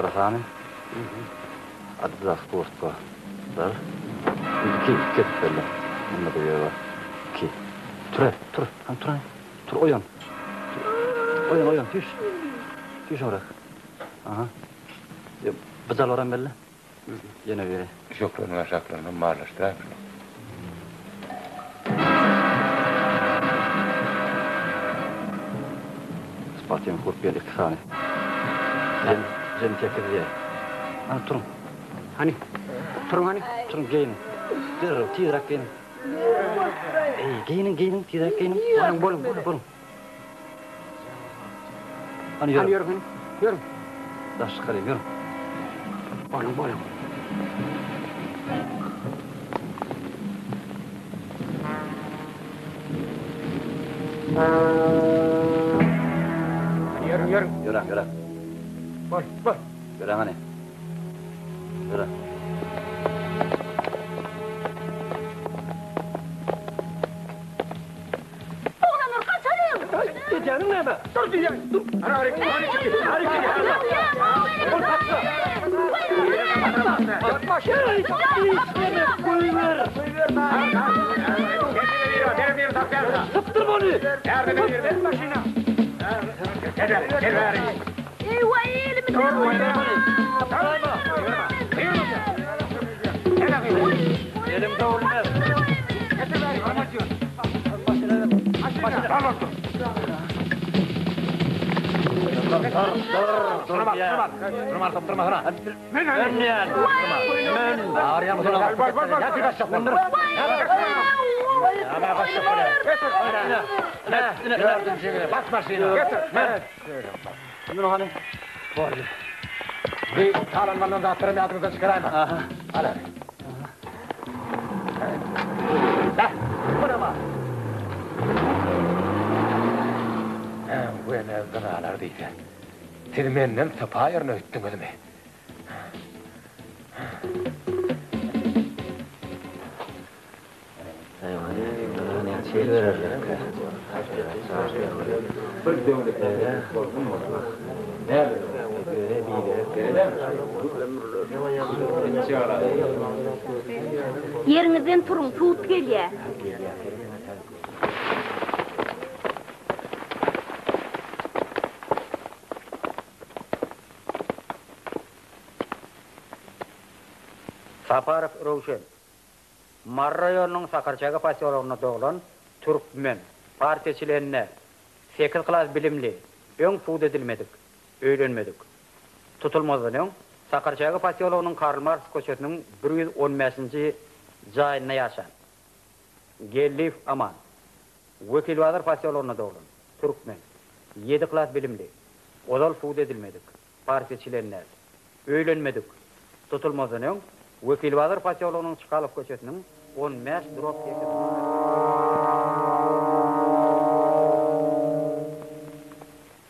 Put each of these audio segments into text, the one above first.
Bir sany Adidas kurtka. Bir. Iki, iki edip belle. Munda-da biri bar. Iki. Tur-a, tur. Hany tur hany. Tur, oýan. Tur. Oýan, oýan, süýş. Süýş oňrak. Aha. Bu jalbaram belle. Ýene biri. Düşekleriniň aşaklarynam barlaşdyraýyň şuny. Sportiwnyý kurtka ýene iki sany. Jem, jem sekiz diýýär. Hany turuň. Hany. Turuň hany. Turuň geýniň. Derrew, tizräk geýniň. Eý, geýniň, geýniň, tizräk geýniň. Boluň, boluň, boluň, boluň. Hany ýörüň. Hany ýörüň, hany. Ýörüň. Daş çykalyň, ýörüň. Boluň, boluň. Hany ýörüň, ýörüň. Ýöräň, ýöräň. Bol, bol. Ýöräň hany. Ýöre. Oglanlar gaçalyň! Edýäniň näme? Dur diýýän, dur. Sypdyrma ony! Eý-waý, elimi Elim döwülmez. Mün hany. Boldy. Bir talan-malan zatlaram ýadyňyzdan çykaraýmaň. Aha. Al hany. Beh, munam al. Öňe zynalar diýse. Siz menden sypaýaryn öýtdüňizmi? Ýeriňizden turuň, sud gelýä. Saparow Röwşen. Mary raýonynyň Sakarçäge posýologynda doglan, türkmen, partiýa çleni, sekiz klas bilimli, öň sud edilmedik, öýlenmedik. Tutulmazdan öň, Sakarçäge posýologynyň Karl Marks köçesiniň 115-nji jaýynda ýaşan. Geldiýew Aman. Wekilbazar posýologynda doglan, türkmen, ýedi klas bilimli, ozal sud edilmedik, partiýa çleni däl. Öýlenmedik. Tutulmazdan öň, Wekilbazar posýologynyň Çkalow köçesiniň 15 drop 8 nomerli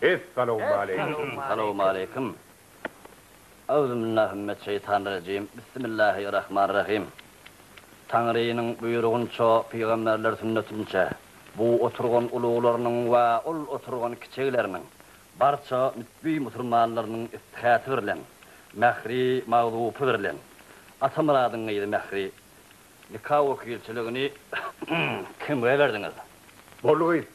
Essalawmaleýkim. Salowmaleýkim. Auzubillahimmeşşeýtanirrejim. Bismillahirrahmanirrahim. Taňrynyň buýrugynça, pygamberler sünnetinçe, bu oturgan uluglarynyň we ol oturgan kiçegleriniň Barça mütbi musulmanlarynyň iftihäti birlen, Mähri magzupy birlen, Atamyradyň gyzy Mähri, nika wekilçiligini kimge berdiňiz? Bol gyz,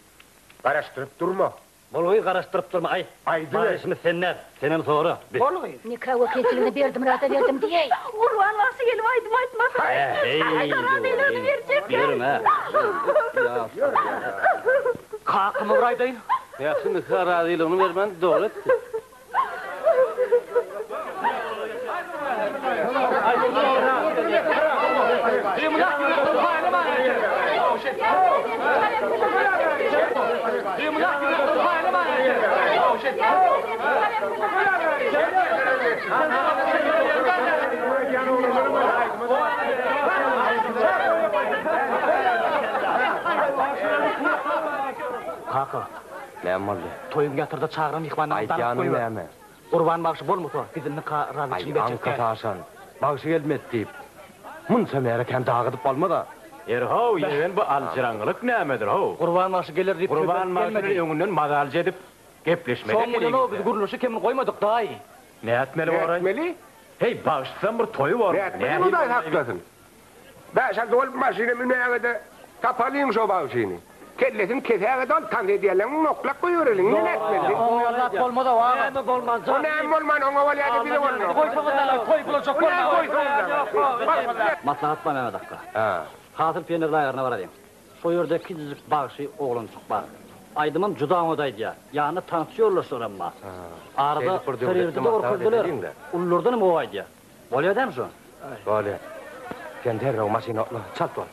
garaşdyryp durma. Bol gyz, garaşdyryp durma, aýt. Aýdyber. Bar işimiz sende, senem sora. Bol gyz. Nika wekilçiligini Berdimyrada berdim diýäý. Gurban bagşy gelip aýdym aýtmasa, Heý, razylygyny berjek. Ýörüň-ä. Kakamy bir aýdaýyn. Ýagşy nika razylygyny bermän dogry etdi. Kaka. Näme boldy? Toýuň ýatyrda çagyran myhmanlaryny daňyp Aýdýanyň goýber. näme? Gurban bagşy bolmasa, biz nika razyçylyk Aý, berjek aňka däl. taşan. Bagşy gelmedi diýip, munça märekäni dagydyp bolmaz-a. Ýeri-how, ýegen bu aljyraňňylyk nämedir-how? Gurban bagşy geler diýip söz Gurban berip bagşy bilen gelmedi. öňünden mazalyja edip gepleşmeli Şoň bilen-ow ekeniňiz-dä. biz gürleşik hem goýmadyk, daýy. Nätmeli boraý? Nätmeli? Heý, bagşysam bir toýy bor. Nätmeli Hudaý saklasyn. Bäş-alty bolup maşyna münäge-de, tapalyň şo bagşyny. Kellesini kesäge-de ol tans edýänleň oklap goýbereliň. Indi nätmeli? Oňa zat bolmaz-ow, aga. Näme bolman, O näme bolman, oňa bolýa-da bize bolmaz. Goýsaňyz-da, toý bolajak O näme goýsaňyz-da? Maslahat bar Mehmet akga. Hasyl pioner lageryna baralyň. Şo ýerde kiçijik bagşy oglanjyk bar. Aýdymam juda oňat aýdýar. Ýanynda tansçy ýoldaşlaram bar. Arada Şeýdip bir döwletli Sirde-de maslahat görkezdiler. edeliň-le. Ululardanam gowy aýdýar. Bolýar dämi şo? Bolýar. Sen derrew maşyna otla, çalt bol.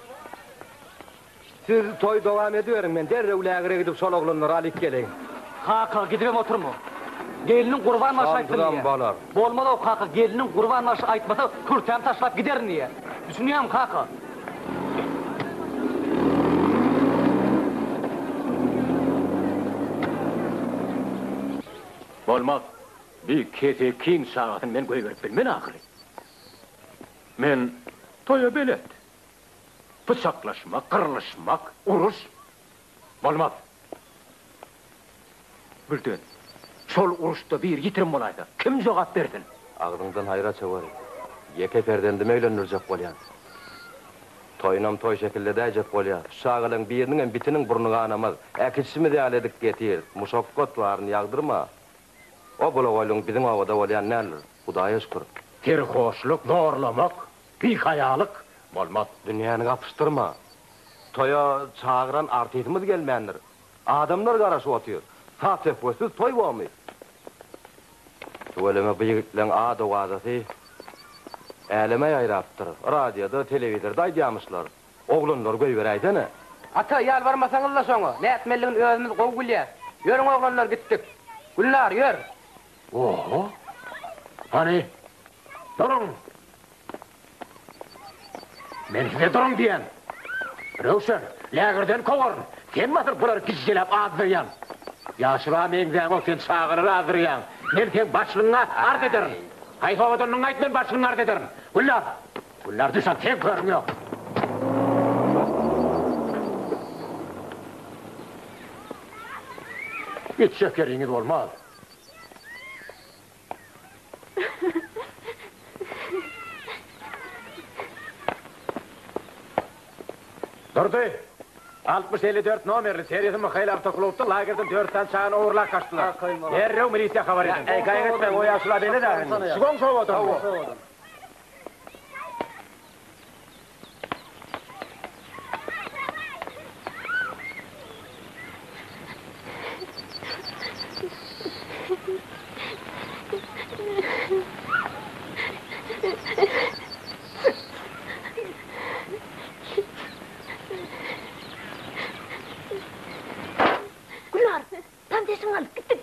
Siz toýy dowam ediberiň, men derrew lägere gidip şol oglanlary alyp geleýin. Kaka, gidibem oturma. Gelniň Gurban bagşy aýtsyn Şonsuzam diýýär. bolar. Bolmaz-ow kaka, gelniň Gurban bagşy aýtmasa, kürtämi taşlap giderin diýýär. Düşünýäňmi kaka? Bolmaz. Bi kesekiň çagasyny men goýberip bilmen ahyry. Men toýa belet. Pyçaklaşmak, gyrlyşmak, uruş bolmaz. Birden, şol uruşda biri ýitirim bolaýsa, kim jogap bersin? Agzyňdan haýra çöweri. Ýeke perzendimi öýlendirjek bolýan. Toýunam toý şekilde edäýjek bolýar. Şu çagalaň biriniňem bitiniň burny ganamaz. Äkidişimiz ýaly edip getir. Muşakgat baryny ýagdyrma. O bulagoýlugyň biziň obada bolýan däldir. Hudaýa şükür. Serhoşluk, zorlamak, bihaýalyk bolmaz. Dünýäni gapyşdyrma. Toýa çagyran artistimiz gelmändir. Adamlar garaşyp otyr. Saz-söhbetsiz toý bormy? Tüweleme bu ýigitleň ad-owazasy äleme ýaýrapdyr. Radioda, telewizorda aýdýamyşlar. Oglanlary goýberäýsene. Ata, ýalbarmasaňyz-la şoňa. Nätmelidigini özümiz gowy bilýäs. Ýörüň oglanlar gitdik. Gülnar, ýör! Oho! Hany, duruň! Men size duruň diýýän! Röwşen, lägirden kowaryn! Sen basyr bulary gižželäp azdyrýaň! Ýaşula meňzäňok, sen çagalary azdyrýaň! Men seň başlygyňa arz ederin! Haýsy owadanlygyňy aýt, men başlygyňa arz ederin! Gülnar! Gülnar düş al, seň körüň ýok! Gitjek ýeriňiz bolmaz! Durdy! 6054 nomerli seriýasy Mihail awtoklubda lagerden dört sany çagany ogurlap gaçdylar. Derrew milisiýa habar ediň. Eý, gaýgy etme, o ýaşula belet a indi. Şu goňşy obadan. Gülnar, tandesiňi alyp gitdik.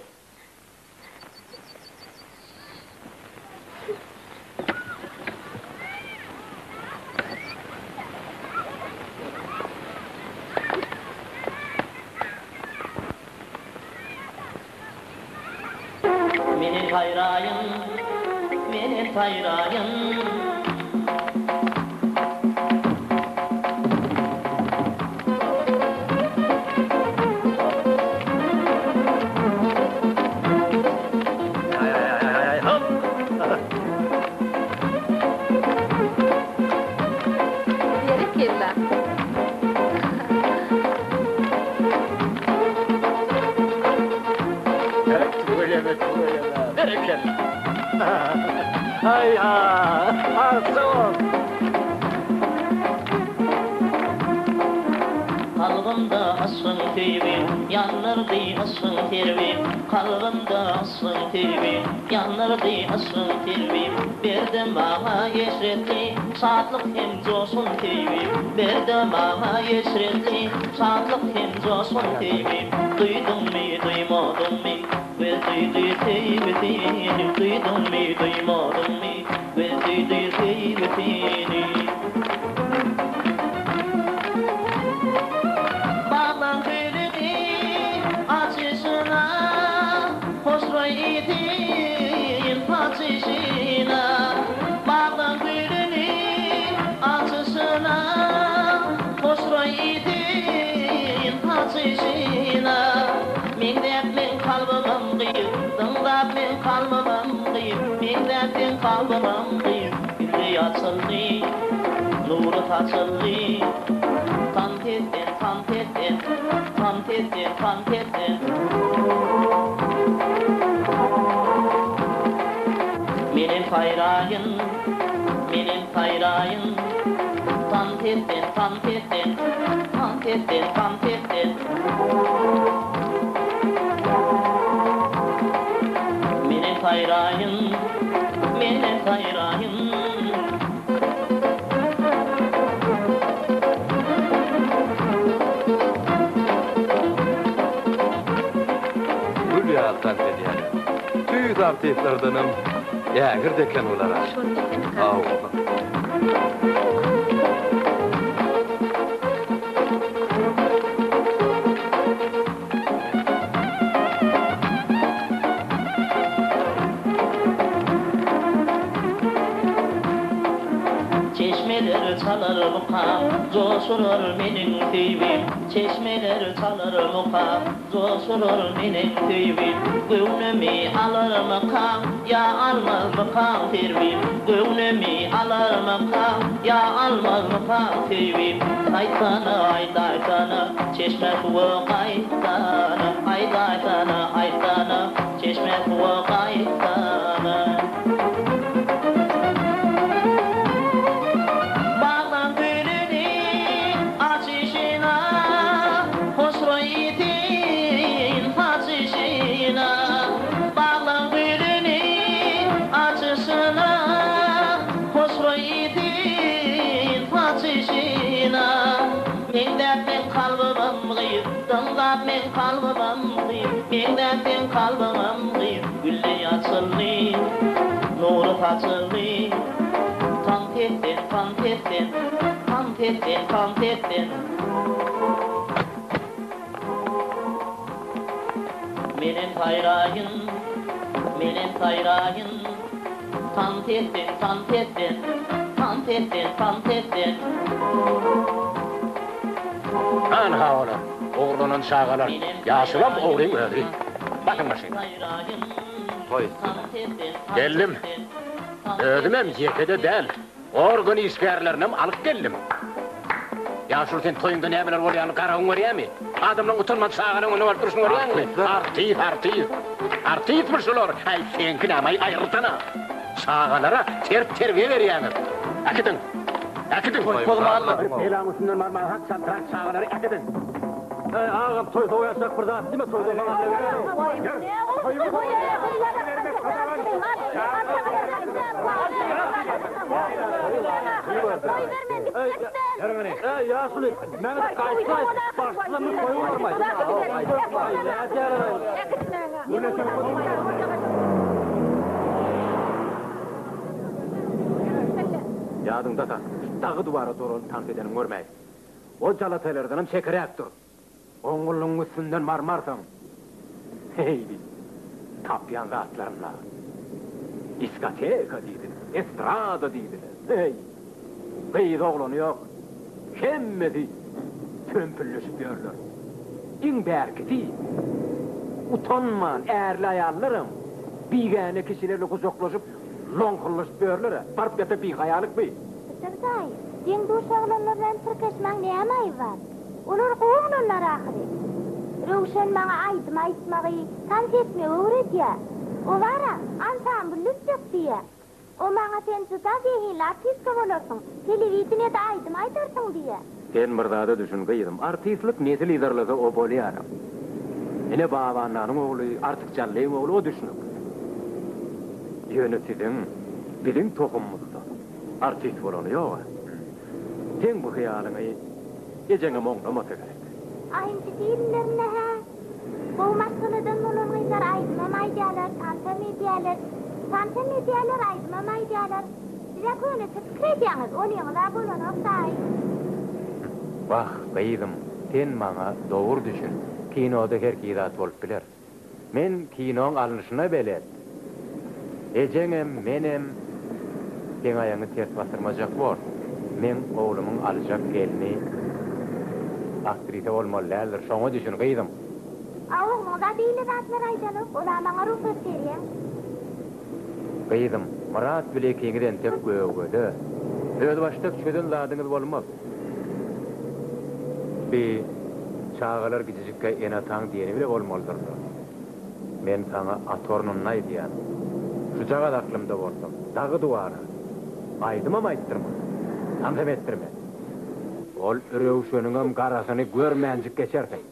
Menen saýraýyn, menen saýraýyn. Berekella. Tüweleme, tüweleme. Berekella. Haý ha, arça bol. Kalbymda yşgyň söýgi, Ýandyrdy yşgyň serwi. Kalbymda yşgyň söýgi, Ýandyrdy yşgyň serwi. Berdi maňa eşretli, Şatlyk hem joşgun söýgi. Berdi maňa eşretli, Şatlyk hem joşgun söýgi. Duýduňmy, duýmadyňmy, Göz duýdy söýgüsini. Duýduňmy, duýmadyňmy, Göz duýdy söýgüsini. Baglaň gülüni açyşyna, Hoşroý ysyn saçyşyna. Baglaň gülüni açyşyna, Hoşroý ysyn saçyşyna. Meňzäp meň kalbymam gyz, Dyňzap meň kalbymam gyz. kalbymam gyz, Gülli açyldy, nury saçyldy. Tans et sen, tans et sen, Tans et sen, tans et sen. Menem saýraýyn, menem saýraýyn, Tans et sen, tans et sen, Tans et sen, tans et sen. Menem saýraýyn, menem saýraýyn. Gül ýaly tans edýär. Tüýs artistlerdenem ägirt eken bular-a. Hawa. Çeşmeler çalar mukam, joşurar meniň söýgim, Çeşmeler çalar mukam, joşurar meniň söýgim. Göwnümi alarmykaň, ýa almazmykaň serwim, Göwnümi alarmykaň, ýa almazmykaň söýgim. Aýtsana, aýdaýsana, çeşme suwa gaýtsana, Aýdaýsana, aýtsana, çeşme suwa gaýtsana. Baglaň gülüni açyşyna, Hoşroý ýitin saçyşyna. Baglaň gülüni açyşyna, Hoşroý ýitin saçyşyna. Meňzäp meň kalbymam gyz, Dyňzap meň kalbymam gyz, Meňzäp meň kalbymam gyz, Gülli açyldy, nury saçyldy. Tans et sen, tans et sen, Tans et sen, tans et sen. Menem saýraýyn, menem saýraýyn, Tans et sen, tans et sen, Tans et sen, tans et sen. Anha olar, ogurlanan çagalar, ýaşulam ogryň özi. Basyň maşyna. Toý üstüne. Geldim. Özümem ýeke-de däl. Organ işgärlerinem alyp geldim. Ýaşuly sen toýuňda nämeler bolýanyny garagyň görýämi? Adamlaň utanman çagalaň öňüne baryp durşuny görýäňmi? Artist, artist. Artistmi şular? Äý, seňki näme-aý, aýryldana. Çagalara ters terbiýe berýäňiz. Äkidiň. Äkidiň. Belaň üstünden barmaga hak çaltrak çagalary äkidiň. Äý, agam, toý sowaýarsak bir zat diýme, toýda maňa Äý, ýaşuly, meni gaýtlaý, başlygymy goýubermaý. Ýadyňda sakla, dagy duwara doralyp tans edeniňi görmäý. O jalataýlardanam çekiräk dur. Oňňullygyň üstünden barmarsyň. Heý, tapýan zatlarynda. Diskoteka diýdiler, estrada diýdiler. Heý, gyz oglany ýok. Hemmesi sömpülleşip ýörler. Iň bärkisi, utanman ärli-aýallaram bigäne kişilerle gujaklaşyp, loňkullaşyp ýörler-ä. Baryp ýatan bihaýalyk bi. Syr daýy, deň-duş oglanlar bilen tirkeşmäň näme aýby bar? Olar gowy oglanlar ahyry. Röwşen maňa aýdym aýtmagy, tans etmegi öwredýär. O bar-a, ansambl düzjek diýýär. O maňa sen juda zehinli artistka bolarsyň, telewideniýede aýdym aýdarsyň diýýär. Sen bir zada düşün gyzym, artistlik nesil yzarlasa o bolýaram. Ine Babannanyň ogly, Artyk Jallyň ogly o düşnükli. Ýöne siziň, biziň tohumymyzda artist bolany ýog-a. Seň bu hyýalyňy ejeňem oňlamasa gerek. Aýynjy filmlerinde-hä gowy maşgaladan bolan gyzlar aýdymam aýdýarlar, tansam edýärler. Tansam edýärler, aýdymam aýdýarlar. Siz-ä köneçe pikir edýäňiz, onyňyz-a bolanok daýy. Wah, gyzym, sen maňa dogry düşün, kinoda her ki zat bolup biler. Men kinoň alnyşyna belet. Ejeňem, menem seň aýagyňy ters basdyrmajak bor. Meň oglumyň aljak gelni aktrisa bolmaly däldir, şoňa düşün, gyzym. A ogluňyz-a beýle zatlar aýdanok, ol-a maňa rugsat berýä. Gyzym, Myrat bile ikiňiz entek gögele. Özbaşdak çözen zadyňyz bolmaz. Bi çagalar gijijikkä ene-ataň diýeni bile bolmalydyrlar. Men saňa at ornunda aýdýan. Şujagaz aklymda bolsam, dagy-duwara. Aýdymam aýtdyrman. Tansam etdirmen. Ol Röwşeniňem garasyny görmänjik geçersiň.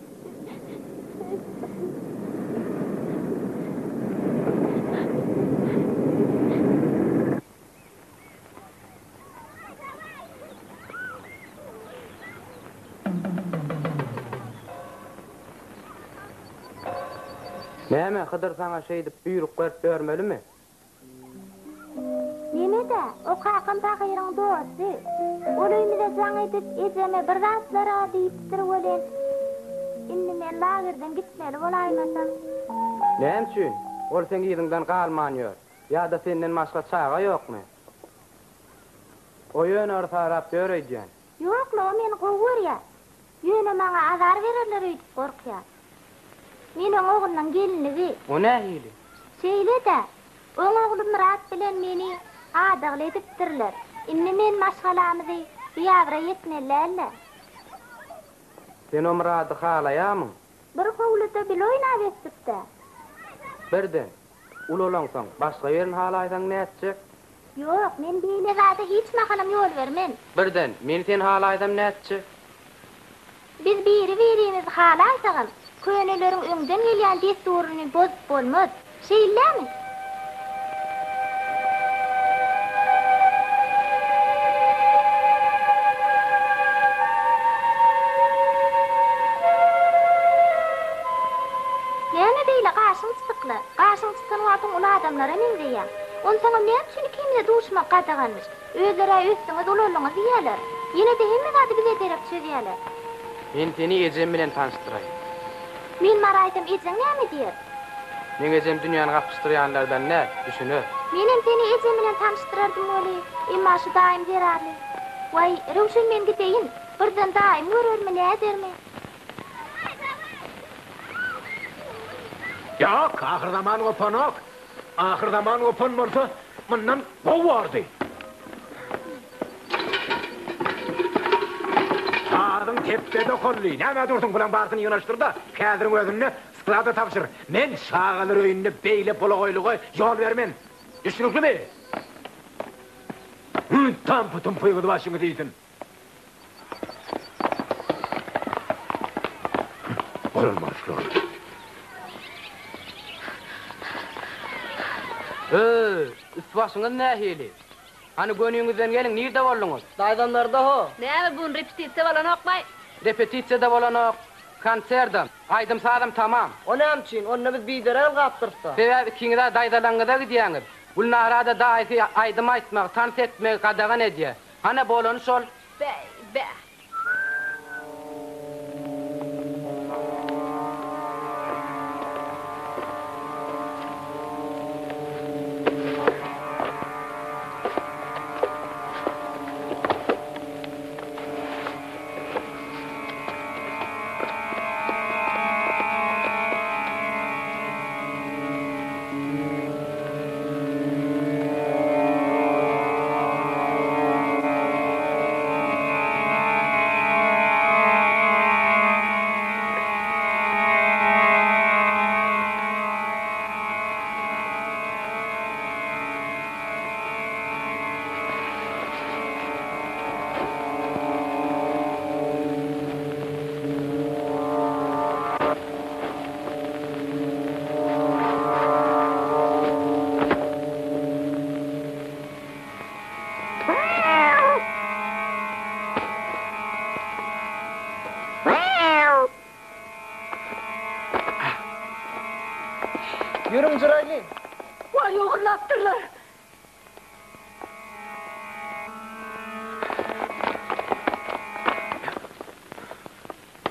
Näme, Hydyr saňa şeýdip buýruk berip ýörmelimi? Neme-dä, o kakam pahyryň dosty. Ol öýümize jaň edip, ejeme bir zatlar-a diýipdir welin, indi men lagerden gitmeli bolaýmasam. Näme üçin? Ol seň yzyňdan galman ýör. Ýa-da senden başga çaga ýokmy? O ýöne yrsarap ýör öýdýän. Ýok-la, o meni gowy görýär. Ýöne maňa azar bererler öýdüp gorkýar. Men oň oglunyň gelinligi. O nähili? Şeýle-dä, oň ogly Myrat bilen meni adagly edipdirler. Indi men maşgalamyzy biabraý etmeli däl-dä. Sen o Myrady halaýarmyň? Bir howluda bile oýnap ösdük-dä. Birden, ulalaňsoň, başga birini halaýsaň nätjek? Ýok, men beýle zada hiç mahalam ýol bermen. Birden, men seni halaýsam nätjek? Biz biri-birimizi halaýsagam, köneleriň öňden gelýän dessuryny bozup bolmaz. Şeýlemi? Näme beýle gaşyň çytykly? Gaşyň çytan wagtyň uly adamlara meňzeýäň. Onsoňam näme üçin ikimize duşmak gadaganmyş? Özler-ä ösdüňiz, ulaldyňyz diýýäler. Ýene-de hemme zady bize derek çözýäler. Men seni ejem bilen tanyşdyraýyn. Men baraýsam ejeň näme diýer? Meň ejem dünýäni gapyşdyrýanlardan däl, düşüner. Menem seni ejem bilen tanyşdyrardym weli, emma şu daýym zerarly. Waý, Röwşen men gideýin, birden daýym görermi, nädermi? Ýok, ahyrzaman gopanok. Ahyrzaman gopan bolsa, mundan gowy bordy. Sazyň tepbedi okaldy. Nämä dursuň, bulaň barysyny ýygnaşdyr-da, häziriň özünde sklada tabşyr. Men çagalar öýünde beýle bolagoýluga ýol bermen. Düşnüklimi? Hü, tampy-tumpyňyzy başyňyz iýsin. Bolan şular. Öý, üst-başyňyz nähili? Hany göniňizden geliň, nirde bolduňyz? Daýzamlarda ho. Näme bu gün repetisiýa bolanokmaý? Repetisiýa-da bolanok, konserdem, aýdym-sazam tamam. O näme üçin? Onda biz biderek ylgapdyrys-da. Sebäbi ikiňiz-ä daýzalaňyza gidýäňiz. Gülnara-da daýysy aýdym aýtmagy, tans etmegi gadagan edýär. Hana bolany şol. Bäý, bäh. Ýörüň jyraýly. Waý ogurlapdyrlar.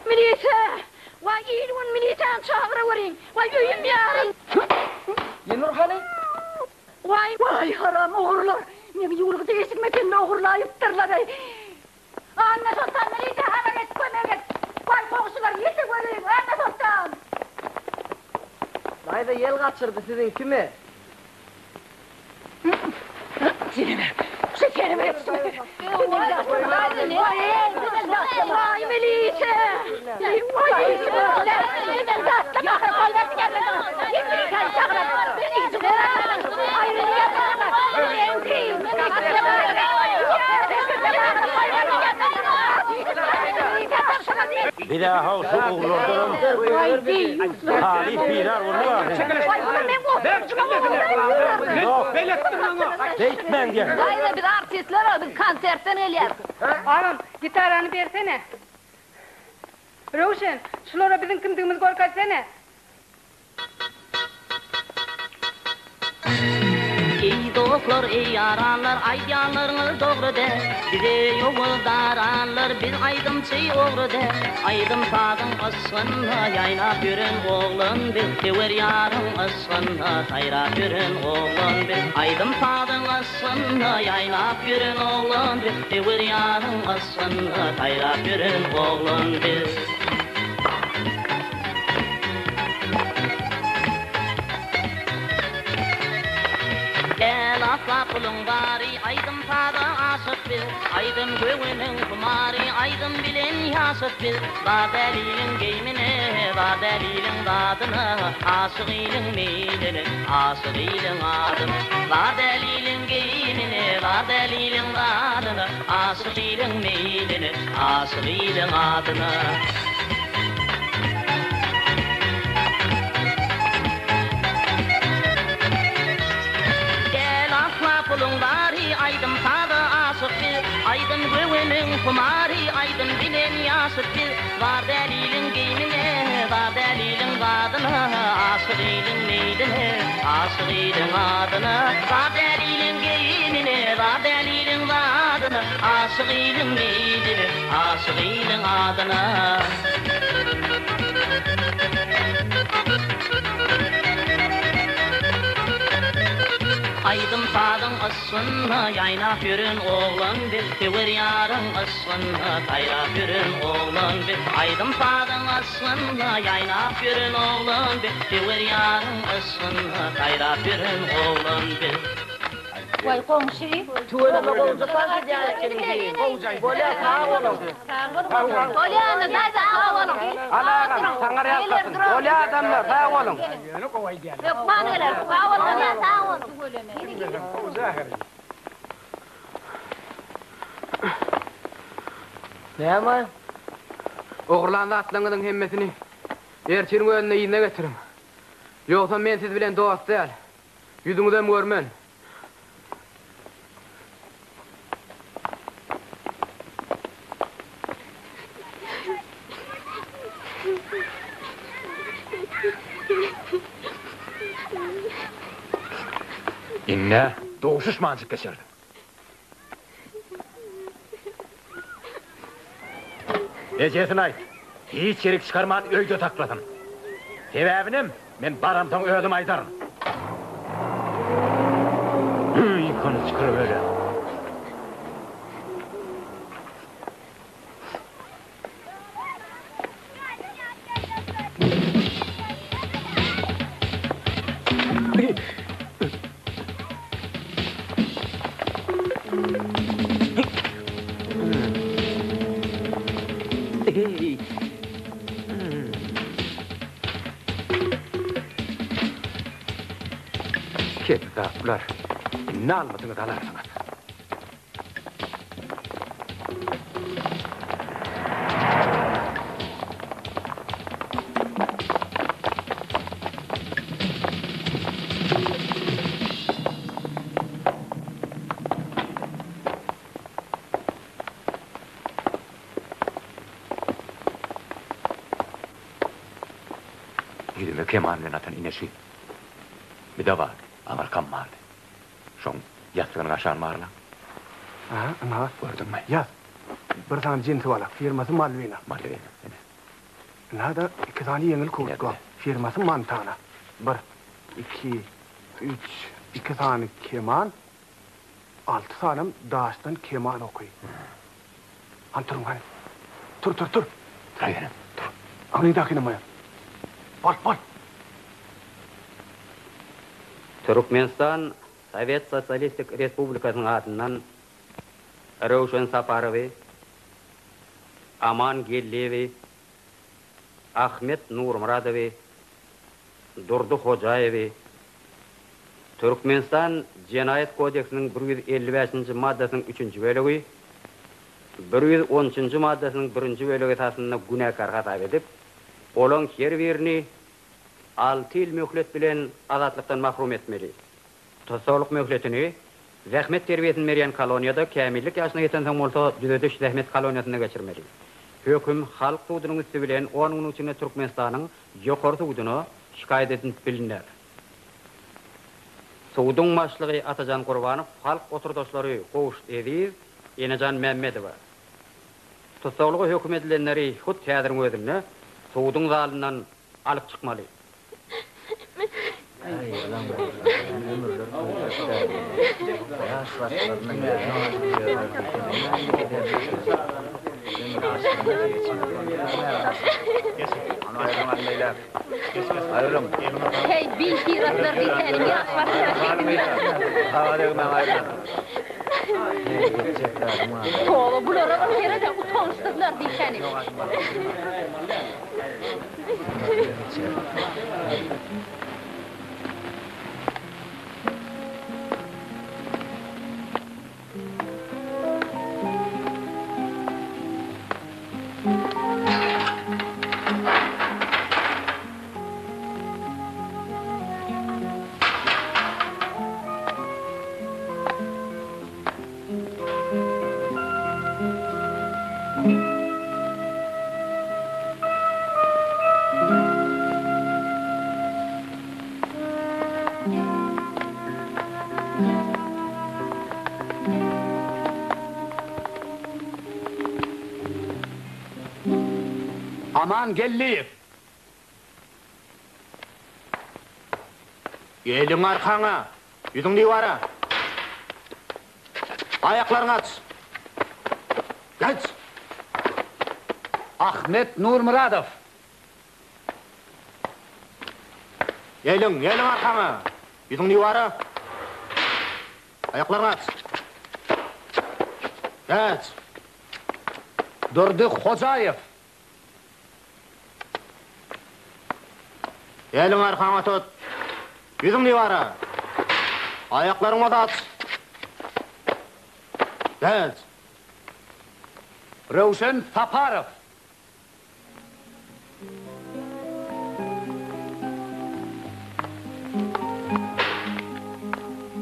Milise! Waý il-gün milisäni çagyraweriň! Waý öýüm ýaryn! Ýenur hany? Waý, waý haram ogrular! Meň ýuwulgyjy eşigime çenli ogurlaýypdyrlar-eý! Annasoltan milise habar et, kömek et! Waý goňşular ýeteweriň! Annasoltan! Daýza ýel gaçyrdy siziňkimi? Senem, şu senem ýetişmedi. Waý milise! Waý Biz-ä how şu ugurlardanam talyp bizar boldy ahyry. Ýok, beýtmäň diýen. Daýza biz artistler-a, biz konsertden gelýäris. Agam, gitarany bersene. Röwşen, şulara biziň kimdigimizi görkezsene. Eý dostlar, eý ýaranlar, aýdýanlaryňyz dogry däl. Bize ýowuz daranlar, biz aýdymçy ogry däl. Aýdym-sazyň yşgynda ýaýnap ýören oglan biz, Söwer ýaryň yşgynda saýrap ýören oglan biz. Aýdym-sazyň yşgynda ýaýnap ýören oglan biz, Söwer ýaryň yşgynda saýrap ýören oglan biz. Däl asla puluň bary, aýdym-saza aşyk biz. Aýdym göwnüň humary, aýdym bilen ýaşyk biz. Bar däliliň geýmine, bar däliliň zadyna, Aşyk iliň meýline, aşyk iliň adyna. Bar däliliň geýmine, bar däliliň zadyna, Aşyk iliň meýline, aşyk iliň adyna. Däl asla puluň bary, aýdym-saza aşyk biz. Aýdym göwnüň humary, aýdym bilen ýaşyk biz. Bar däl iliň geýmine, bar däl iliň zadyna, Aşyk iliň meýline, aşyk iliň adyna. Bar däl iliň geýmine, bar däl iliň zadyna, Aşyk iliň meýline, aşyk iliň adyna. Aýdym-sazyň yşgynda ýaýnap ýören oglan biz, Söwer ýaryň yşgynda saýrap ýören oglan biz. Aýdym-sazyň yşgynda ýaýnap ýören oglan biz, Söwer ýaryň yşgynda saýrap ýören oglan biz. Waý goňşy. Tüweleme gowja tans edýän ekeniň. Bolýa sag boluň. Bolýa indi daýza sag boluň. Al agam saňa ýalkasyn. Bolýa adamlar sag boluň. Hökman geler sag boluň. Bolýa sag boluň. Näme? Ogurlan zatlaryňyzyň hemmesini ertiriň özünde yzyna getiriň. Ýogsam men siz bilen dost däl. Ýüzüňizem görmen. Indi duşuşmanjyk geçerdiň. Ejesine aýt, hiç ýerik çykarman öýde saklasyn. Sebäbinem men baramsoň özüm aýdaryn. Hüý, hany çykaraweri. Kezzaplar, indi almytyňyzy alarsyňyz. Ýüzüme keman bilen atan ineşi. Bir-de bardy, aňyrkam bardy. Şoň ýassygynyň aşagyny barlaň. Aha, ynha. Gördüňmi? Ýaz. Bir sany jinsi balak, firmasy Malwina. Malwina, ine. Ynha-da iki sany ýeňil kurtka, firmasy Montana. Bir, iki, üç, iki sany keman, alty sanam daşdan keman oky. Hany turuň, hany. Tur, tur, tur. Turaýerin, tur. Aňrydakyny maýa. Bol, bol. Türkmenistan. Sowet Sosialistik Respublikasynyň adyndan Röwşen Saparowy, Aman Geldiýewi, Ahmet Nurmyradowy, Durdy Hojaýewi Türkmenistan Jenaýat kodeksiniň 155-nji maddasynyň üçünji bölegi, 113-nji maddasynyň birinji bölegi esasynda günäkär hasap edip, olaň her birini alty ýyl möhlet bilen azatlykdan mahrum etmeli. Tussaglyk möhletini zähmet terbiýesini berýän koloniýada, kämillik ýaşyna ýetensoň bolsa düzediş-zähmet koloniýasynda geçirmeli. Höküm halk sudunyň üsti bilen on günüň içinde Türkmenistanyň Ýokary suduna şikaýat edinip bilner. Suduň başlygy Atajan Gurbanow, halk oturdaşlary Gowşut Eziz, Enejan Mämmedowa. Tussaglyga höküm edilenleri hut häziriň özünde suduň zalyndan alyp çykmaly. Heý, bisyratlar diýsäniň ýaş başyna şeýdip. Toba, bulara bir seret-ä, utançsyzlar diýsäni. Aman Geldiýew! Eliň arkaňa, ýüzüň diwara! Aýaklaryňy aç! Geç! Ahmet Nurmyradow! Eliň, eliň arkaňa! Ýüzüň diwara! Aýaklaryňy aç! Geç! Durdy Hojaýew! Eliňi arkaňa tut! Ýüzüň diwara! Aýaklaryňy bolsa aç! Geç! Röwşen Saparow!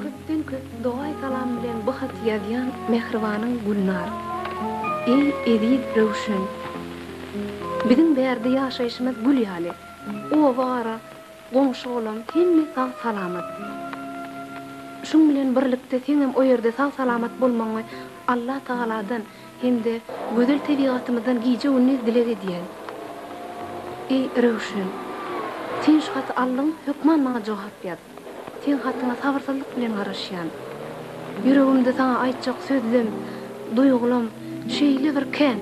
Köpden köp dogaý salam bilen bu haty ýazýan mähribanyň Gülnar. Eý eziz Röwşen! Biziň bärde ýaşaýşymyz gül ýaly. Oba-gara, goňşy-golam hemme sag-salamat. Şuň bilen birlikde seňem o ýerde sag-salamat bolmagyňy Allatagaladan hem-de gözel tebigatymyzdan gije-gündiz dileg edýän. Eý, Röwşen! Sen şu haty aldyň, hökman maňa jogap ýaz. Seň hatyňa sabyrsyzlyk bilen garaşýan. Ýüregimde saňa aýtjak sözlem, duýgulam şeýle bir kän.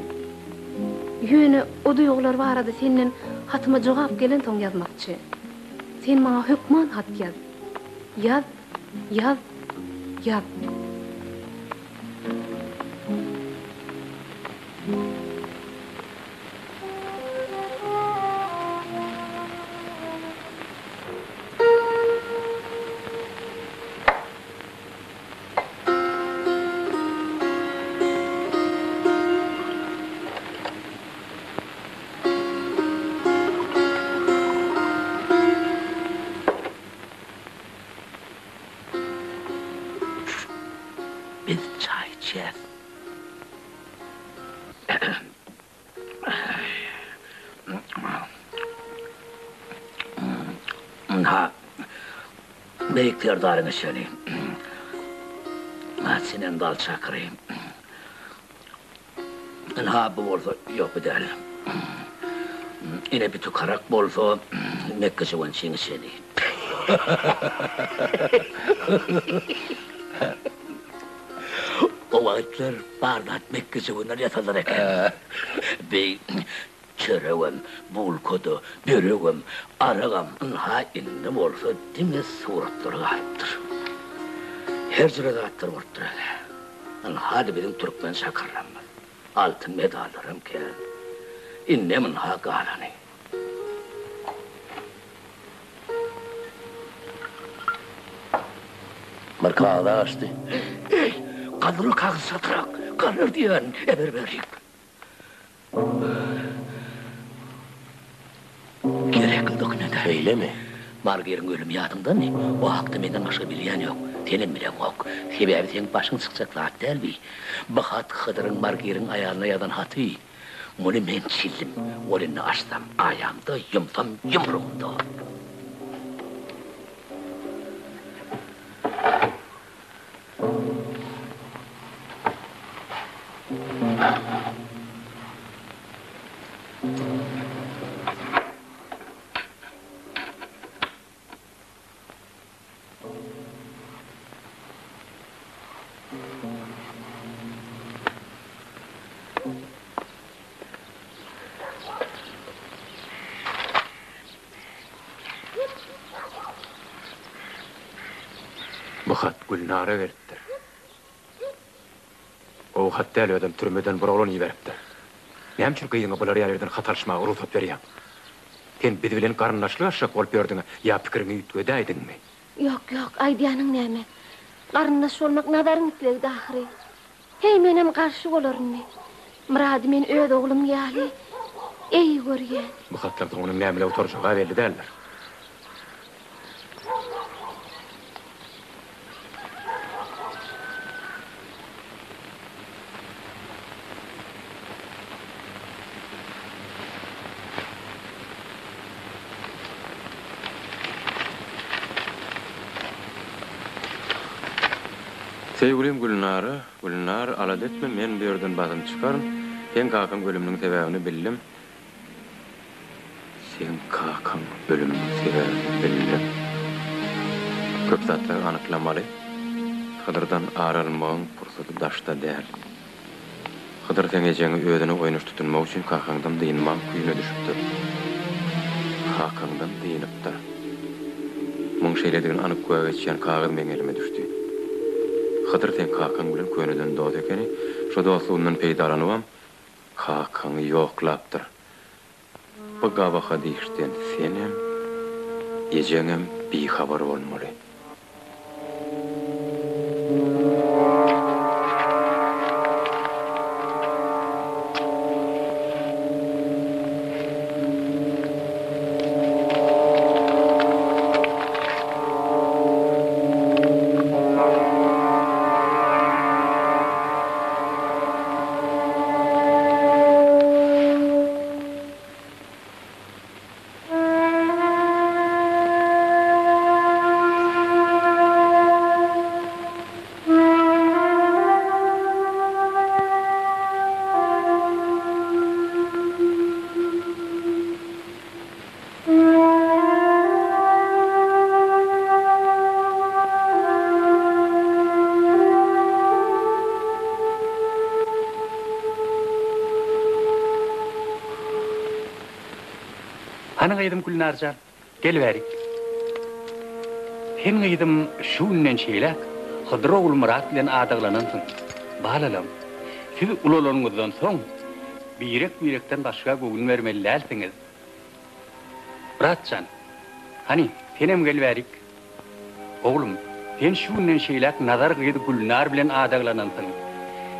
Ýöne o duýgular barada senden hatyma jogap gelensoň ýazmakçy. Sen maňa hökman hat ýaz. Ýaz, ýaz, ýaz. Biz çaý içýäs. Ynha, Beýik Serdaryň içeni. Sinem dal çakyry. Ynha, bu bolsa, ýok, bu däl. Ine, bi tukarak bolsa, mekgejöwençiň içeni. O wagtlar bar zat mekgejöwenden ýasalar eken. Bi çöregem, bulka-da, böregem, aragam, ynha, indi bolsa diňe suratlary galypdyr. Her jüre zatlar bolupdyr aga. Ynha-da biziň türkmen çakyrlarymyz. Altyn medallaram kän. Indem ynha galany. Bir kagyz açdy. Eý, galdyr ol kagyzy çatrak, galdyr diýýän, eber berik. Gerekli dokument. Şeýlemi? Margiriň ölümi ýadyňdamy? O hakda menden başga bilýän ýok. Senem bileňok. Sebäbi seň başyň çykjak zat däl bi. Bu hat Hydyryň Margiriň aýalyna ýazan haty. Muny men çildim. Ol indi açsam aýamda, ýumsam ýumrugymda. Bu hat Gülnara gelipdir. Gowy hat däl özem türmeden bir oglan iberipdir. Näme üçin gyzyňa bular ýaly ýerden hat alyşmaga rugsat berýäň? Sen biz bilen garyndaşlyk açjak bolup ýördüňä ýa pikiriňi üýtgedäýdiňmi? Ýok, ýok, aýdýanyň näme? Garyndaş bolmak Nazaryň islegidi ahyry. Heý, menem garşy bolarynmy? Myrady men öz oglum ýaly eý görýän. Bu hatdan soň onuň näme bilen gutarjagy-a belli däldir. Söýgülim Gülnara, Gülnar, alada etme, men bu ýerden basym çykaryn. Seň kakaň ölüminiň sebäbini bildim. Seň kakaň ölüminiň sebäbini bildim. Köp zatlary anyklamaly. Hydyrdan ar almagyň pursady daşda däl. Hydyr seň ejeňi özüne oýnaş tutunmak üçin kakaňdan dynmaň küýüne düşüpdir. Kakaňdan dynypdyr. Muň şeýledigini anyk güwä geçýän kagyz meň elime düşdi. Hydyr seň kakaň bilen köneden dost ekeni, şo dostlugyndan peýdalanybam kakaňy ýoklapdyr. Bu gabahat işden senem, ejeňem bihabar bolmaly. Hany gyzym Gülnar jan, gel bärik. Sen gyzym şu günden şeýläk Hydyr ogul Myrat bilen adaglanansyň. Balalam, siz ulalanyňyzdan soň birek-birekden başga göwün bermeli dälsiňiz. Myrat jan, hany, senem gel bärik. Oglum, sen şu günden şeýläk Nazar gyzy Gülnar bilen adaglanansyň.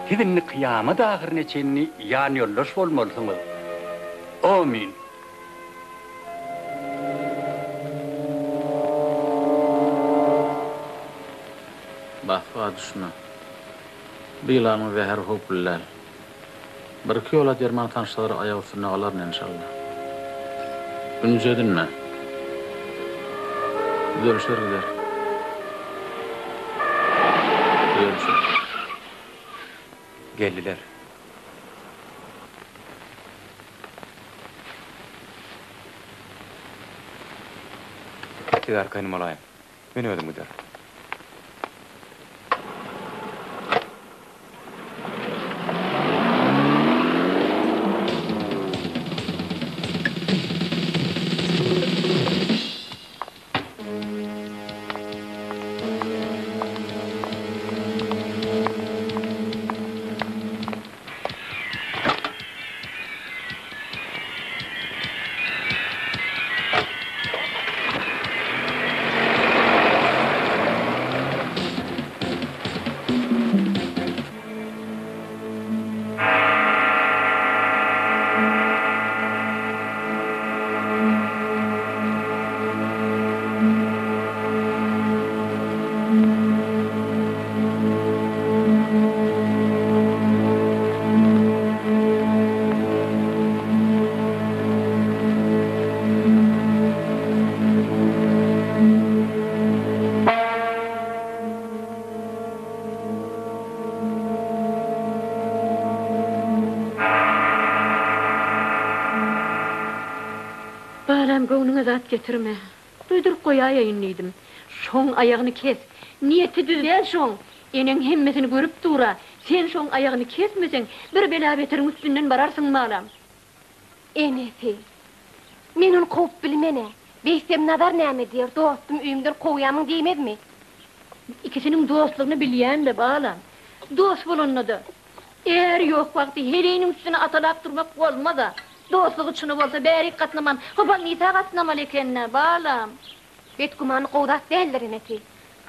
Siz indi kyýamat ahyryna çenli ýanýoldaş bolmalysyňyz. Omyn! Basga düşme. Bu ýylanyň zäheri howply däl. Birki ýola derman sançsalar aýak üstünde galaryn enşalla. Ünji edinme. Düzelişer gider. Düzelişer. Geldiler. Siz arkaýyn bolaýyň. Men özüm giderin. Balam, göwnüňe zat getirme. Duýduryp goýaýaýyn diýdim. Şoň aýagyny kes. Niýeti düz däl şoň. Eneň hemmesini görüp dur-a. Sen şoň aýagyny kesmeseň, bir bela-beteriň üstünden bararsyň, balam. Enesi. Men ony kowup bilmen-ä. Beýtsem Nazar näme diýer, dostum öýümden kowýamyň diýmezmi? Ikisiniň dostlugyny bilýän-le, balam. Dost bolanda-da, är ýok wagty heleýiniň üstüne atalap durmak bolmaz-a. Dostlugy çyny bolsa bärik gatnaman, Hybalnisa gatnamaly eken-dä, balam. Betgümany gowy zat däldir, enesi.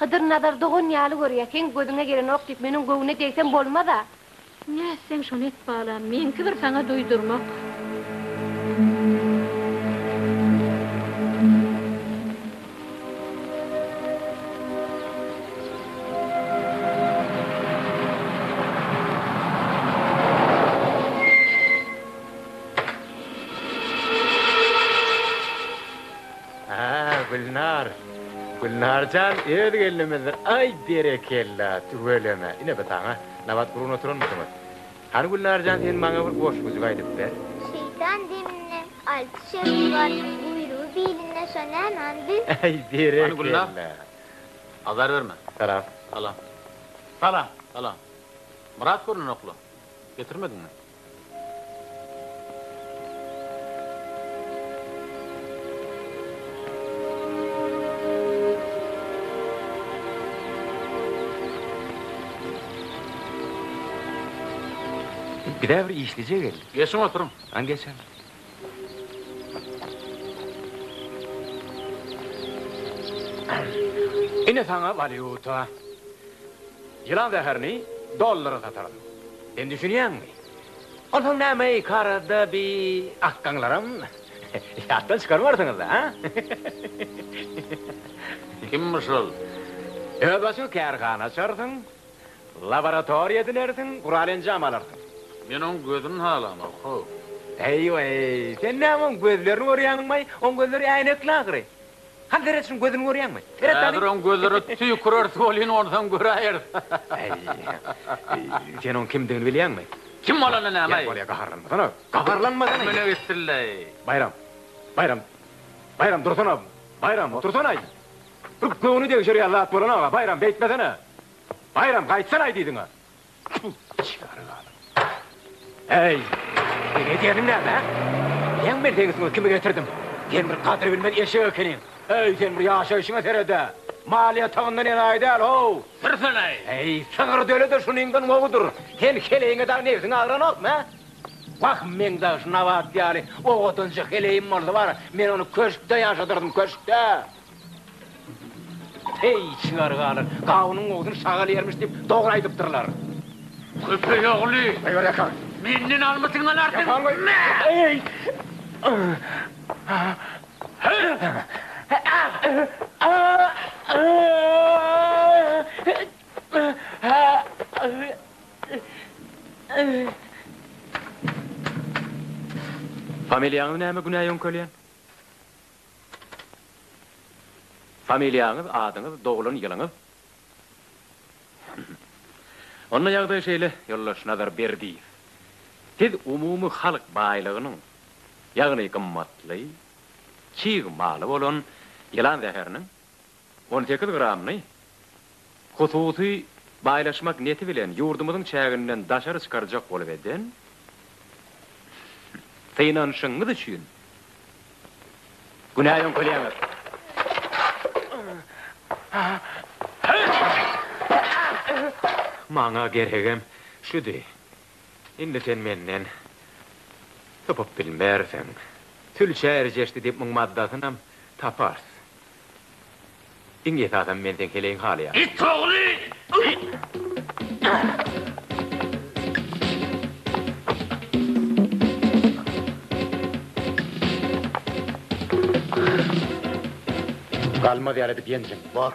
Hydyr Nazary dogan ýaly görýär, seň gözüňe gelenok diýip, meniň göwnüne degsem bolmaz-a. Nätseň şony et balam, meňki bir saňa duýdurmak. Hä, Gülnar. Gülnar jan öz gelnimizdir. Aý, berekella, tüweleme. Ine bu saňa. Nabat gurun oturanmysyňyz? Hany Gülnar jan sen maňa bir goşgujyk aýdyp ber. Şeýtan deminde alty şerti bar, guýrugy bilinde şo näme hany bil. Aý, Hany Gülnar? berekella. Azar berme. Salam. Salam. Salam. Salam. Myrat görnenokla. Getirmediňmi? Bizä bir işlije geldi. Geçiň oturyň. Hany geçeň. Ine saňa walýuta. Ýylan zäherini dollara sataryn. Sen düşünýäňmi? Onsoň näme-eý, karada bi akgaňlaram ýatdan çykarmarsyňyz-da, a? Kimmiş ol? Öz başyňa kärhana açarsyň, laboratoriýa edinersiň, gural-enjam alarsyň. Men oň gözüni halamok, how. Eý-weý, sen näme oň gözlerini görýäňmi-aý? Oň gözleri äýnekli ahyry. Hany seret şuň gözüni görýäňmi? Seret hany. Häzir oň gözlerine tüýküreris welin onsoň göräýeris. Äý, sen oň kimdigini bilýäňmi? Kim bolanda näme-aý? Ýa bolýa gaharlanmasana, gaharlanmasana. Münä gitsin-leý. Baýram, Baýram, Baýram dursana, Baýram otursana-aý. Bir göwni degişer ýaly zat bolanok-a, Baýram beýtmesene. Baýram gaýtsana-aý diýdiň-ä. Çykaryp alyň. Äý, seň edýäniň näme, hä? Bilýäňmi men seň üstüňe kimi getirdim? Sen bir gadyr bilmez eşek ekeniň. Äý, sen bir ýaşaýşyňa sered-ä. Mal ýatagyndan enaýy däl, how! Sürsene-eý! Äý, sygyr döle-de şunyňdan gowudyr. Sen heleýiňe dagy nebsiň agyranokmy, hä? Wah, meň dagy şu Nabat ýaly owadanja heleýim bolsa bar, men ony köşkde ýaşadardym, köşkde! Heý, çygar galan, gawunyň gowusyny şagal ýermiş diýip dogry aýdypdyrlar. Köpeý ogly! Goýber ýakaňy! Menden almytyňy alarsyň! Ýakaňy goý! Eý! Familiýaňyz näme günä ýöňkelýän? Familiýaňyz, adyňyz, doglan ýylyňyz? Onda ýagdaý şeýle, ýoldaş Nazar Berdiýew. Siz umumy halk baýlygynyň, ýagny gymmatly çig maly bolan ýylan zäheriniň 18 gramyny hususy baýlaşmak neti bilen ýurdumyzyň çäginden daşary çykarjak bolup eden synanyşygyňyz üçin günä ýöňkelýäňiz. Maňa geregem şudy. Indi sen menden sypyp bilmersiň. Sülçä erjeşdi diýip muň maddasynam taparys. Iň esasam men seň heleýiňi halaýan. It ogly! Galmaz ýaly edip ýenjiň. Bor.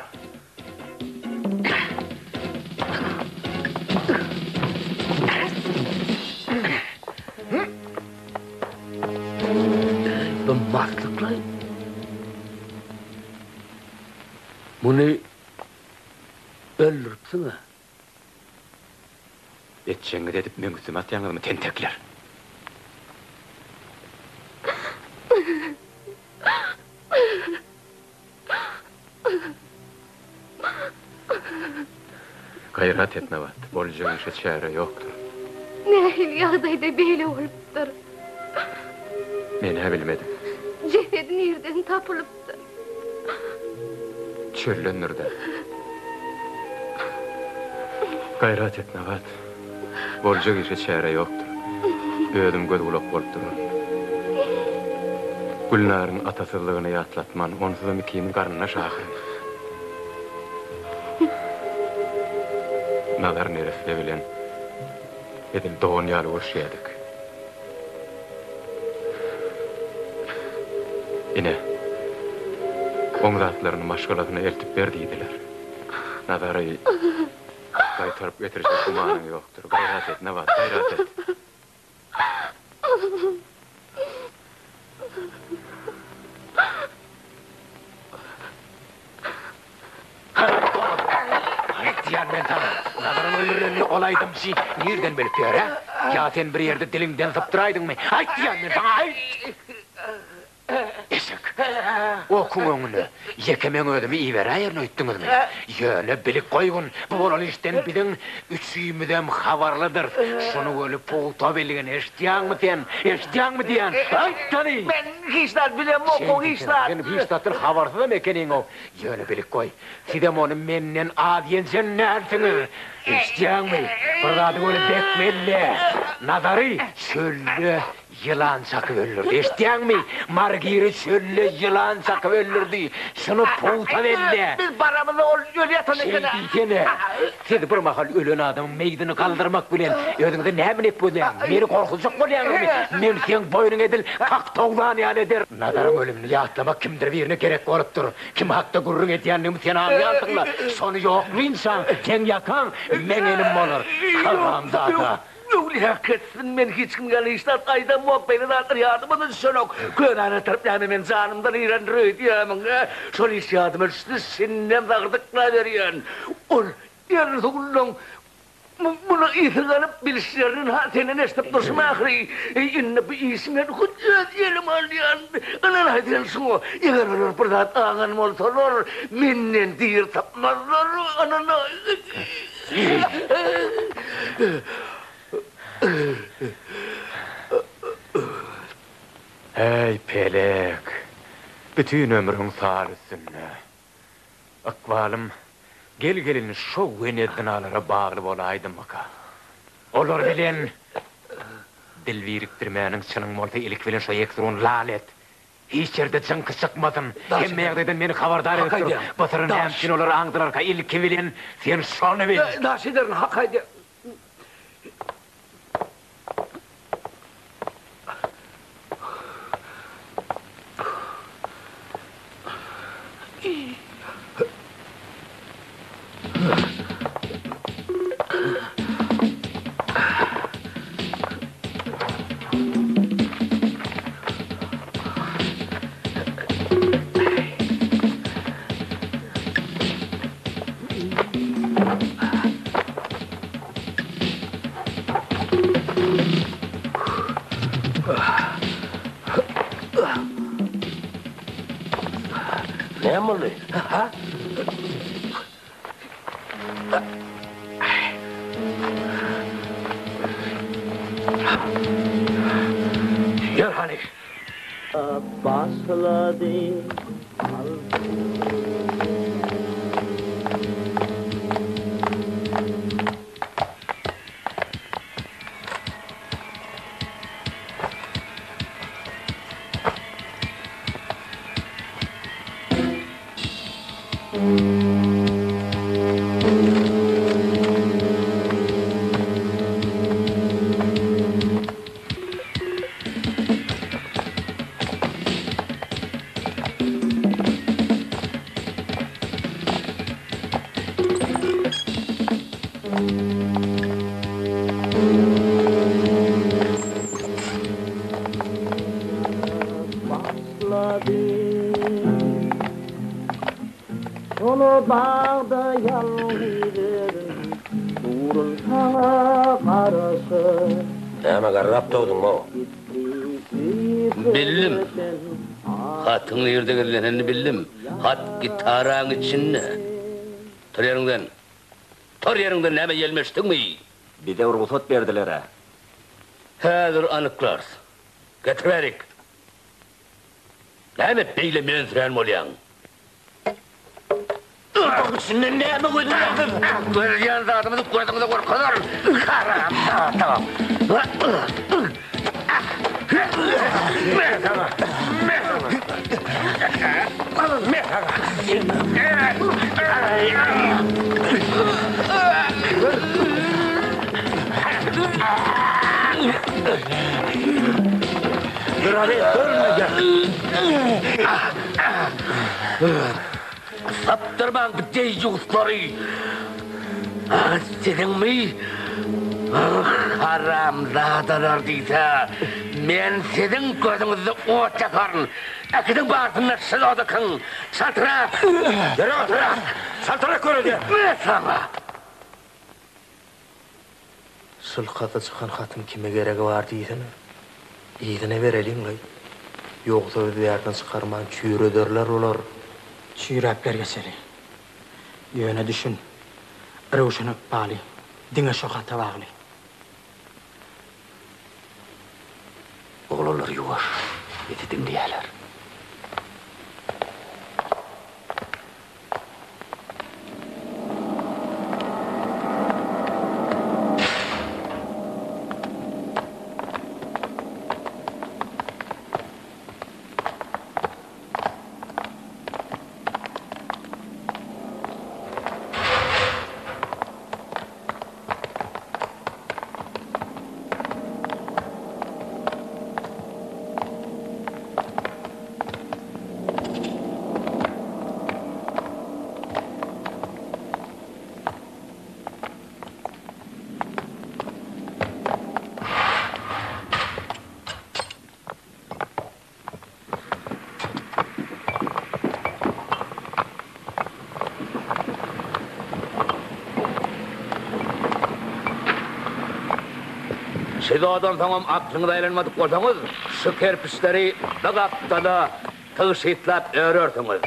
Bu maslyklaý. Muny öldüripsiň-ä. Etjegiňizi edip meň üstüme atýaňyzmy, tentekler? Gaýrat et Nabat, boljak işe çäre ýokdur. Nähili ýagdaýda beýle bolupdyr? Men-ä bilmedim. Jesedi nirden tapylypdyr? Çöldendir-dä. Gaýrat et Nabat, boljak işe çäre ýokdur. Özüm göz-gulak bolup duraryn. Gülnaryň atasyzlygyny ýatlatman, onsuzam ikimiz garyndaş ahyry. Nazar neresse bilen edil dogan ýaly görüşýärdik. Ine, oň zatlaryny maşgalasyna eltip ber diýdiler. Nazary gaýtaryp getirjek gümanyň ýokdur. Gaýrat et, Nabat, gaýrat et. Aýt diýýän men saňa, Nazaryň öldürilenini ol aýdymçy nirden bilip ýör, hä? Ýa sen bir ýerde diliňden sypdyraýdyňmy? Aýt diýýän men saňa, aýt! Eşek! Okuň öňüne ýeke meň özümi iberäýerin öýtdüňizmi? Ýöne bilip goýgun, bu bolan işden biziň üçümizem habarlydyrys. Şuny weli pugta bilgin, eşidýäňmi sen? Eşidýäňmi diýýän? Aýt hany! Men hiç zat bilemok-ow, hiç zat! Sen hiç zatdan habarsyzam ekeniň-ow. Ýöne bilip goý, sizem ony menden az ýenjen dälsiňiz. Eşidýäňmi? Bir zady weli bek belle, Nazary çölde Ýylan çakyp öldürdi, eşitýäňmi? Margiri çölde ýylan çakyp öldürdi. Şuny pugta belle. Biz baramyzda ol öli ýatan eken-ä. Şeý diýsene. Siz bir mahal ölen adamyň meýdini galdyrmak bilen özüňize näme nep gözleýäňiz? Meni gorkuzjak bolýaňyzmy? Men seň boýnuňy edil kak towlan ýaly ederin. Nazaryň ölümini ýatlamak kimdir birine gerek bolupdyr. Kim hakda gürrüň edýändigimi sen aňýansyň-la. Şony ýoklynçaň, seň ýakaň meň elim bolar. Haramzada. Öwlüýä ketsin, men hiç kim ýaly hiç zat aýdamok, beýle zatlar ýadyma-da düşenok. Könäni aýtaryp näme men janymdan irendir öýdýämiň, hä? Şol iş ýadyma düşdi, şindem sagyrdyklaberýän. Ol Erzullaň muny ysganyp bilişlerini ha senden eşidip durşum ahyry. Indi bu işi men hut öz elime alýan. Ynanaý sen şuňa, eger olar bir zat aňan bolsalar, menden diri tapmazlar, ynanaý. Eý, pelek, bütin ömrüň sal üstünde. Ykbalym gel-gelin şo wenezzinalara bagly bolaýdymyka? Olar bilen dil birikdirmäniň çynyň bolsa ilki bilen şo ýeksurun lal et. Hiç ýerde jyňky çykmasyn. Hemme ýagdaýdan meni habardar edip dur. Bu syry näme üçin olar aňdylarka, ilki bilen sen şony bil. Daş ederin, hak aýdýaň. Näme boldy? Ha? Ýör hany. Başlady. Çola bagda ýalňyz özüm Durun saňa garaşyp. Näme garrap dogduň-ow? Bildim. Hatyň nirde gizlenenini bildim. Hat gitaraň içinde. Tur ýeriňden. Tur ýeriňden näme ýelmeşdiňmi? Bize rugsat berdiler-ä. Häzir anyklarys. Getir bärik. Näme beýle mönsürän bolýaň? Otagyň içinde näme gözleýäňiz? Gözleýän zadymyzy gözüňize görkezerin. Haramzada! Me saňa! Me saňa! Me saňa! Dur hany, görünmejek. Sapdyrmaň bu deýýuslary! Siziňmi? Haramzadalar diýse, men siziň gözüňizde ot ýakaryn! Äkidiň barysyny şylodykyň! Çaltrak! Ýöre oturak! Çaltrak görede! Me saňa! Şylkasy çykan hatyň kime geregi bar diýsene. Yzyna bereliň-laý. Ýogsa biz bärden çykarman çüýrederler olar. Çüýräpler geçeli. Ýöne düşün, Röwşen ykbaly diňe şo hata bagly. Oglanlar ýuwaş, bizi diňleýärler. Siz odansoňam aklyňyza aýlanmadyk bolsaňyz, şu kerpiçleri bir gapdala tygşytlap örersiňiz.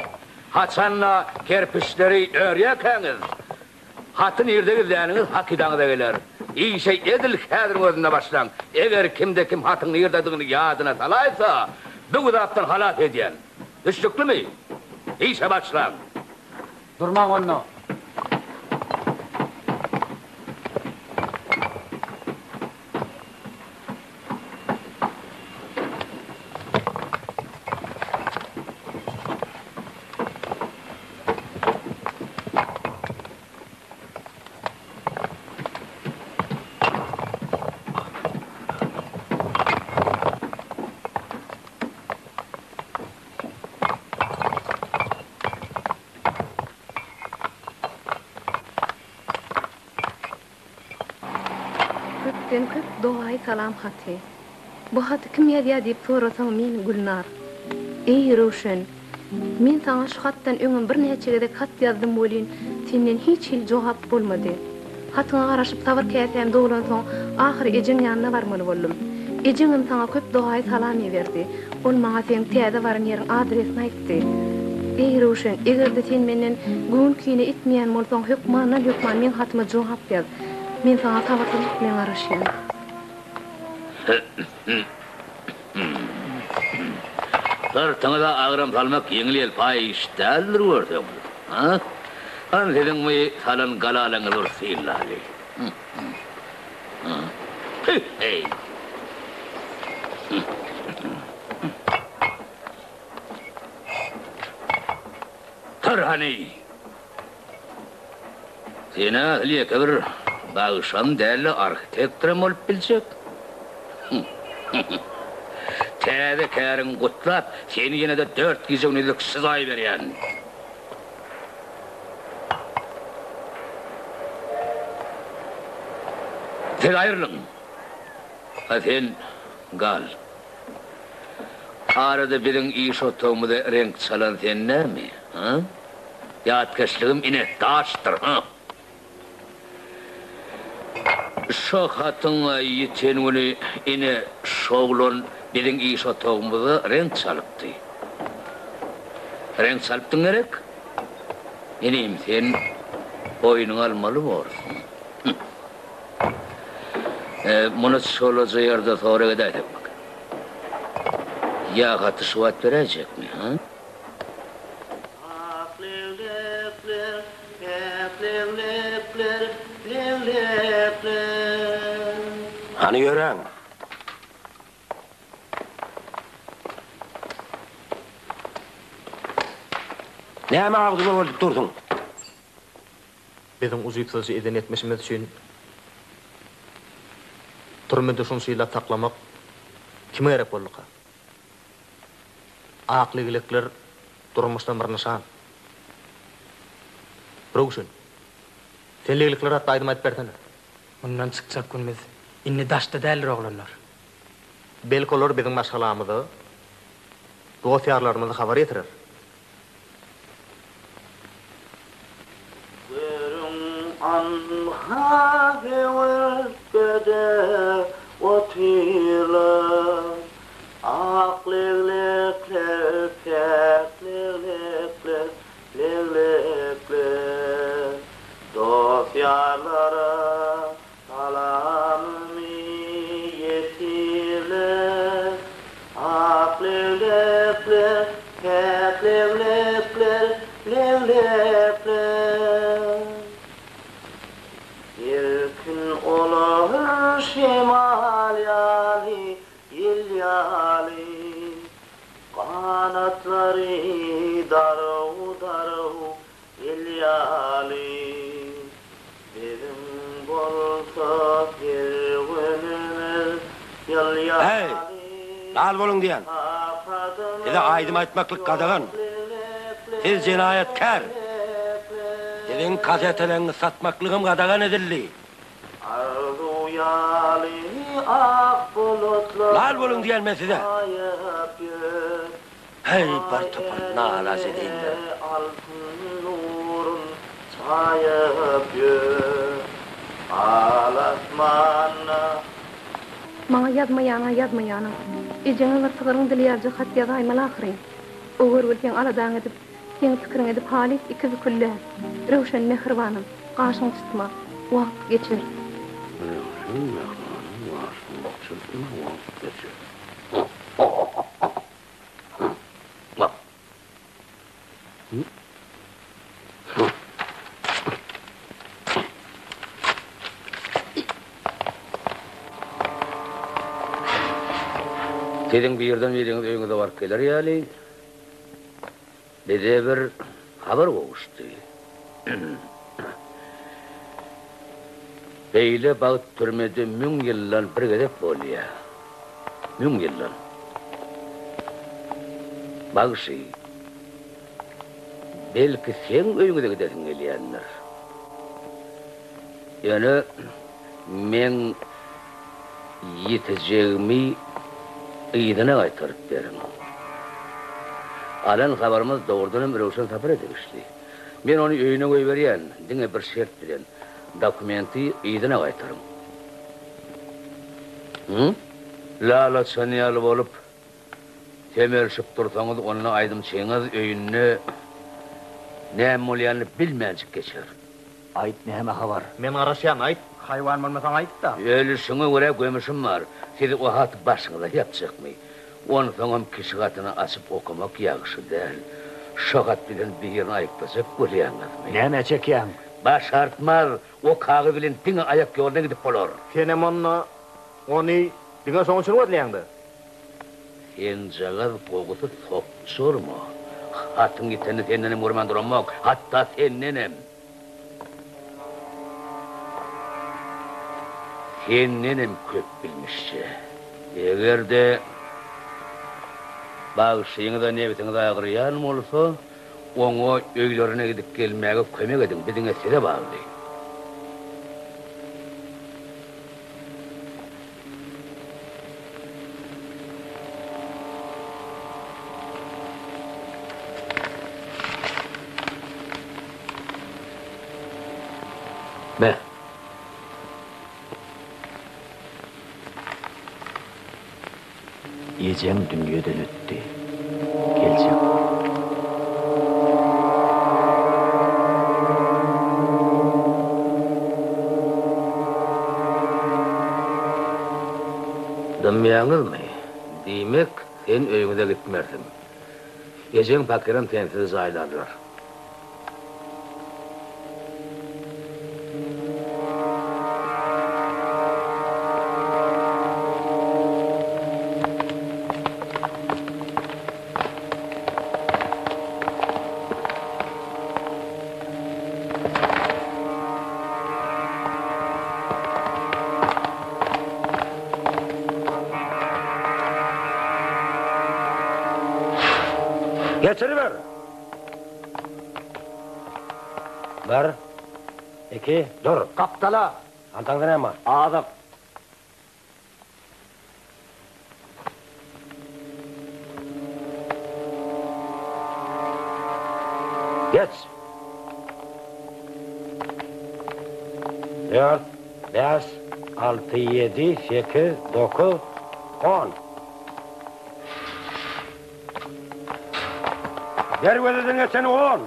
Haçan-da kerpiçleri örýärkäňiz, Haty nirde gizläniňiz hakydaňyza geler. Işe edil häziriň özünde başlaň. Eger kimde-kim hatyň nirdedigini ýadyna salaýsa, bu güzapdan halas edýän. Düşnüklimi? Işe başlaň! Durmaň onda. Köpden köp dogaýy salam haty. Bu haty kim ýazýar diýip sorasaň men Gülnar. Eý Röwşen! Men saňa şu hatdan öňem birnäçe gezek hat ýazdym welin senden hiç hili jogap bolmady. Hatyňa garaşyp sabyr käsäm dolansoň ahyry ejeň ýanyna barmaly boldum. Ejeňem saňa köp dogaýy salam iberdi. Ol maňa seň täze baran ýeriň adresini aýtdy. Eý Röwşen, eger-de sen menden göwün kine etmeýän bolsaň hökmandan hökman meň hatyma jogap ýaz. Men saňa sabyrsyzlyk bilen garaşýan. Syrtyňyza agram salmak ýeňil-ýelpaý iş däldir görseňiz, a? Hany siziň bu salan galalaňyzy bir synlaly. Püh-heý! Tur hany! Sen-ä asyl ýeke bir bagşam däl-de, arhitektoram bolup biljek. Täze käriňi gutlap, seni ýene-de dört gije-gündizlik şyzaý berýän. Siz aýrylyň. A sen gal. Arada biziň iş otagymyza reňk çalan sen dälmi, a? Ýatkeşligim ine, daşdyr, ha! Şo hatyň ýiten güni ine, şo oglan biziň iş otagymyza reňk çalypdy. Reňk çalypdyň gerek? Inim, sen. Boýnuňa almaly borsuň. Muny çolaja ýerde sorag edäýsekmikä? Ýa haty şu wagt beräýjekmi, hä? Ak leglekler, päk leglekler, leglekler. Hany ýöräň! Näme agzyňy öwerdip dursuň? Biziň ujypsyzja eden etmişimiz üçin türmede şunça ýyllap saklamak kime gerek bolduka? Ak leglekler durmuşdan bir nyşan. Röwşen, sen leglekler hakda aýdym aýdyp bersene. Mundan çykjak günümiz indi daşda däldir, oglanlar. Belki olar biziň maşgalamyza, dost-ýarlarymyza habar ýetirer. Görüň anha höwürtgede otyrlar, Ak leglekler, päk leglekler, leglekler. Dost-ýarlara Salamymy ýetirler, ak leglekler, päk leglekler, leglekler. Erkin olar şemal ýaly, ýel ýaly, Ganatlary daraw-daraw El ýaly biziň bolsa her günümiz ýyl Heý! ýaly. Lal boluň diýýän! Size aýdym aýtmaklyk gadagan! Siz jenaýatkär! Siziň kaseteleriňizi satmaklygam gadagan edildi! Arzuw ýaly ak bulutlar Lal boluň diýýän men size! aýap ýör. Häý, bir topar nalaç edeýinler. Altyn nurun çaýyp ýör al asmanda. Maňa ýazmaýan-a ýazmaýanyň. Ejeňe bir sygyryň dili ýalyja hat ýazaýmaly ahyryn. O görgüli seň aladaňy edip, seň pikiriňi edip halys iki büküldi. Röwşen mähribanym, gaşyňy çytma. Wagt geçer. Röwşen mähribanym, gaşyňy çytma, wagt geçer. Siziň birden biriňiz öýüňize baryp geler ýaly, bize bir habar gowuşdy. Beýle bagt türmede müň ýyldan bir gezek bolýar. Müň ýyldan. Bagşy, belki seň öýüňize gidesiň gelýändir. Ýöne meň ýetijegimi yzyna gaýtaryp beriň. Alan habarymyz dogrudanam Röwşen Sapara degişli. Men ony öýüne goýberýän, diňe bir şert bilen, dokumenti yzyna gaýtaryň. Hü? Lal açan ýaly bolup, semelşip dursaňyz, onda aýdymçyňyz öýünde näme bolýanyny bilmänjik geçer. Aýt, näme habar? Men garaşýan, aýt! Haýwan bolmasaň aýt-da. Ölüşiňe görä gömüşim bar. Sizi o hat başyňyza ýapjakmy? Onsoňam kişi hatyny açyp okamak ýagşy däl. Şo hat bilen birini aýyplajak bolýaňyzmy? Nämä çekýäň? Başartmaz! O kagyz bilen diňe aýak ýoluna gidip bolar. Senem onda ony diňe şoň üçin gözleýäňdä? Senjagaz gowusy sokjurma. Hatyň ýitenini sendenem görmän duramok, hatda sendenem. Sendenem köp bilmişje. Eger-de bagşyňyza nebsiňiz agyrýan bolsa, oňa öýlerine gidip gelmäge kömek ediň, bu diňe size bagly. Me. Ejeň dünýeden ötdi. Geljek bol. Düşünýäňizmi? Diýmek, sen öýüňize gitmersiň. Ejeň pakyram sensiz jaýlarlar. Geçiriber! Bir, iki, dur! Gapdala! Haltaňda näme bar? Azyk. Geç! Dört, bäş, alty, ýedi, sekiz, dokuz, on. Derwezeden geçen on.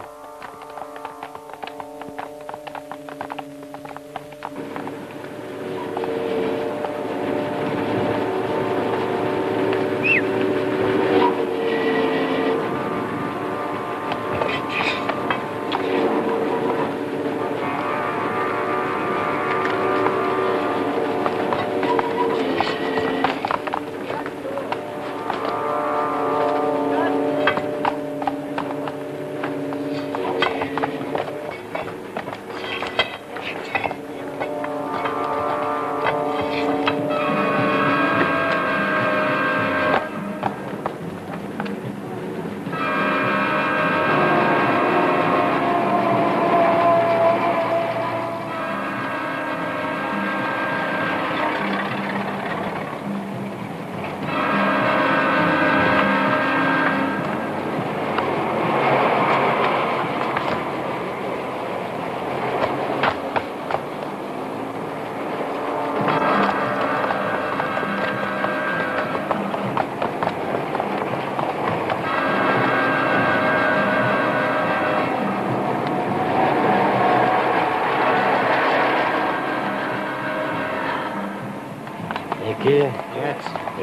Iki,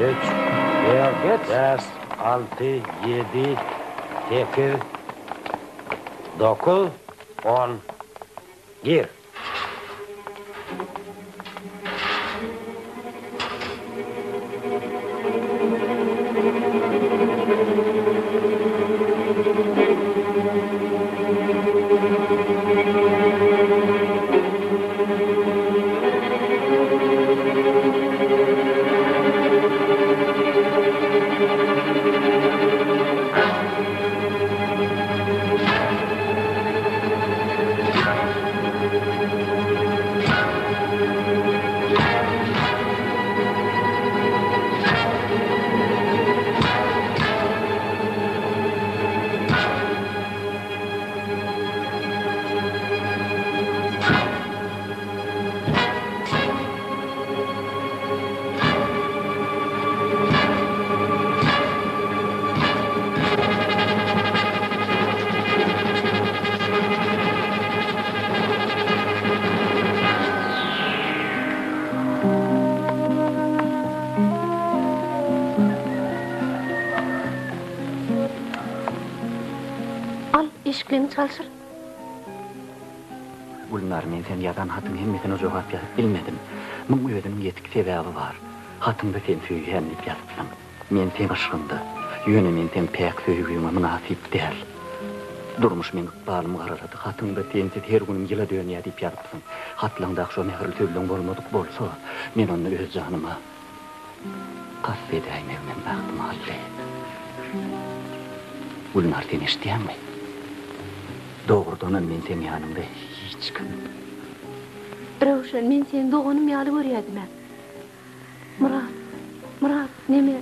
üç, dört, bäş, alty, ýedi, sekiz, dokuz, on. Gir. Al, eşikleňi çalşyr. Gülnar, men seň ýazan hatyň hemmesine jogap ýazyp bilmedim. Muň özüniň ýetik sebäbi bar. Hatyňda sen söýýän diýip ýazypsyň. Men seň yşgyňda. Ýöne men seň päk söýgüňe mynasyp däl. Durmuş meň ykbalymy garalady. Hatyňda sensiz her günüm ýyla dönýär diýip ýazypsyň. Hatlaňdaky şo mähirli sözleň bolmadyk bolsa, men onda öz janyma kast edäýmegimem ähtimaldy. Gülnar sen eşidýäňmi? Dogrudanam men seň ýanyňda hiç kim. Röwşen men seni doganym ýaly görýädim-ä. Myrat, Myrat neme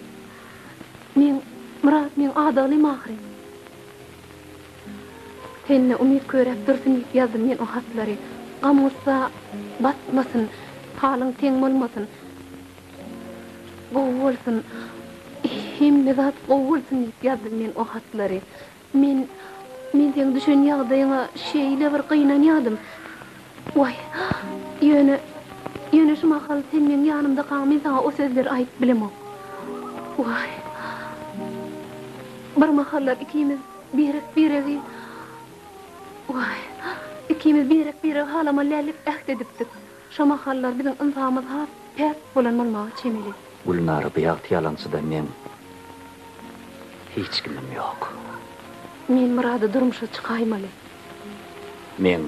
meň Myrat meň adaglym ahyryn. Sende umyt köräp dursun diýip ýazdym men o hatlary. Gam-gussa batmasyn, halyň teň bolmasyn. Gowy bolsun, hemme zat gowy bolsun diýip ýazdym men o hatlary. Men, men seň düşen ýagdaýyňa şeýle bir gynanýadym. Waý, ýöne, ýöne şu mahal sen meň ýanymdakaň men saňa o sözleri aýdyp bilemok. Waý. Bir mahallar ikimiz birek-biregi Waý. Ikimiz birek-biregi halamaly däldik äht edipdik. Şo mahallar biziň ynsabymyz has päk bolan bolmaga çemeli. Gülnar bu ýagty ýalançyda meň hiç kimim ýok. Men Myrada durmuşa çykaýmaly. Meň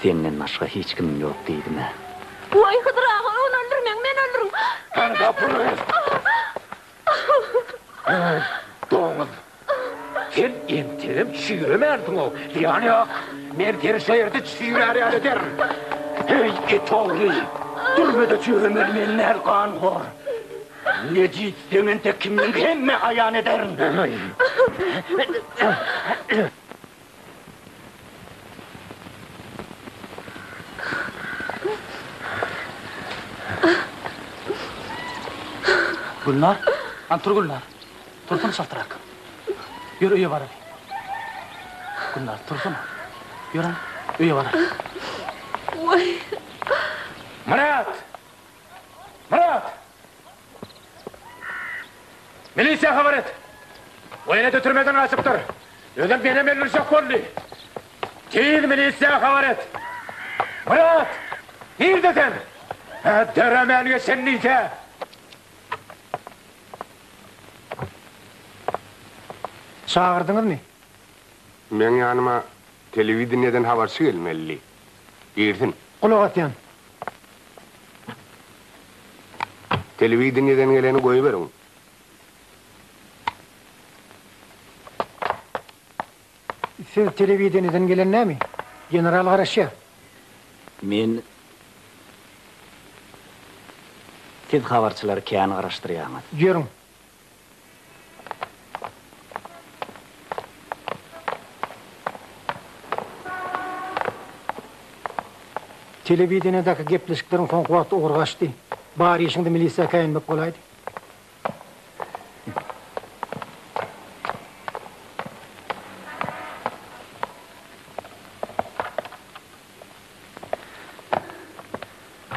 senden başga hiç kimim ýok diýdim-ä. Waý, Hydyr aga, ony öldürmäň, meni öldüriň! Hany gapyny Doňuz! Sen entegem çüýremänsiň-ow, zyýany ýok. Men seni şu ýerde çüýrär ýaly ederin. Heý, it ogly! Türmede çüýremeli men däl, ganhor! Nejis, seň entek kimligiňi hemmä aýan ederin. Gülnar, hany tur Gülnar. Tursana çaltrak. Ýör öýe baraly. Gülnar, tursana. Ýör hany, öýe baraly. Waý. Myrat! Myrat! Milisiýa habar et! O ene-de türmeden gaçypdyr. Özem menem öldürjek boldy. Tiz milisiýa habar et! Myrat! Nirde sen? Hä, döremän geçen diýse! Çagyrdyňyzmy? Meň ýanyma telewideniýeden habarçy gelmelidi. Girsin. Gulak asýan. Telewideniýeden geleni goýberiň. Siz telewideniýeden gelen nämi? General garaşýar. Men Siz habarçylary kän garaşdyrýaňyz. Ýörüň. Telewideniýedäki gepleşikleriň soňky wagtda ugry gaçdy. Bar işiňde milisiýa käýinmek bolaýdy.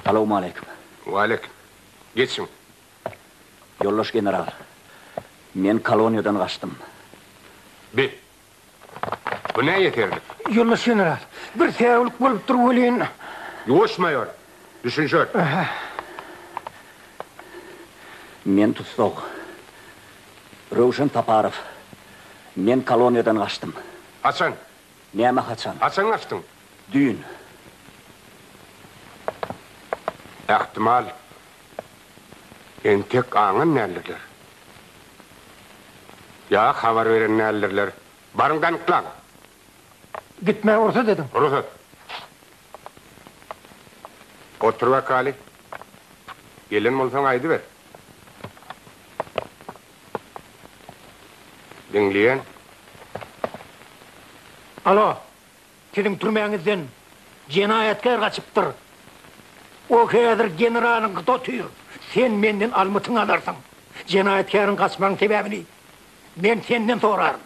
Salowmaleýkim. Waleýkim. Geçiň. Ýoldaş general, men koloniýadan gaçdym. Bi, bu nä ýeserlik? Ýoldaş general, bir säwlik bolupdyr welin. Ýuwaş, maýor! Düşünşer. Men tussag. Röwşen Saparow. Men koloniýadan gaçdym. Haçan? Näme haçan? Haçan gaçdyň? Düýn. Ähtimal, entek aňan däldirler. Ýa habar beren däldirler. Baryň danyklaň! Gitmäge rugsat ediň. Rugsat. Otur bakaly. Gelen bolsaň aýdyber. Diňleýän. Alo, siziň türmäňizden jenaýatkär gaçypdyr. O häzir generalyňkyda otyr. Sen menden almytyňy alarsyň. Jenaýatkäriň gaçmagyň sebäbini men senden soraryn.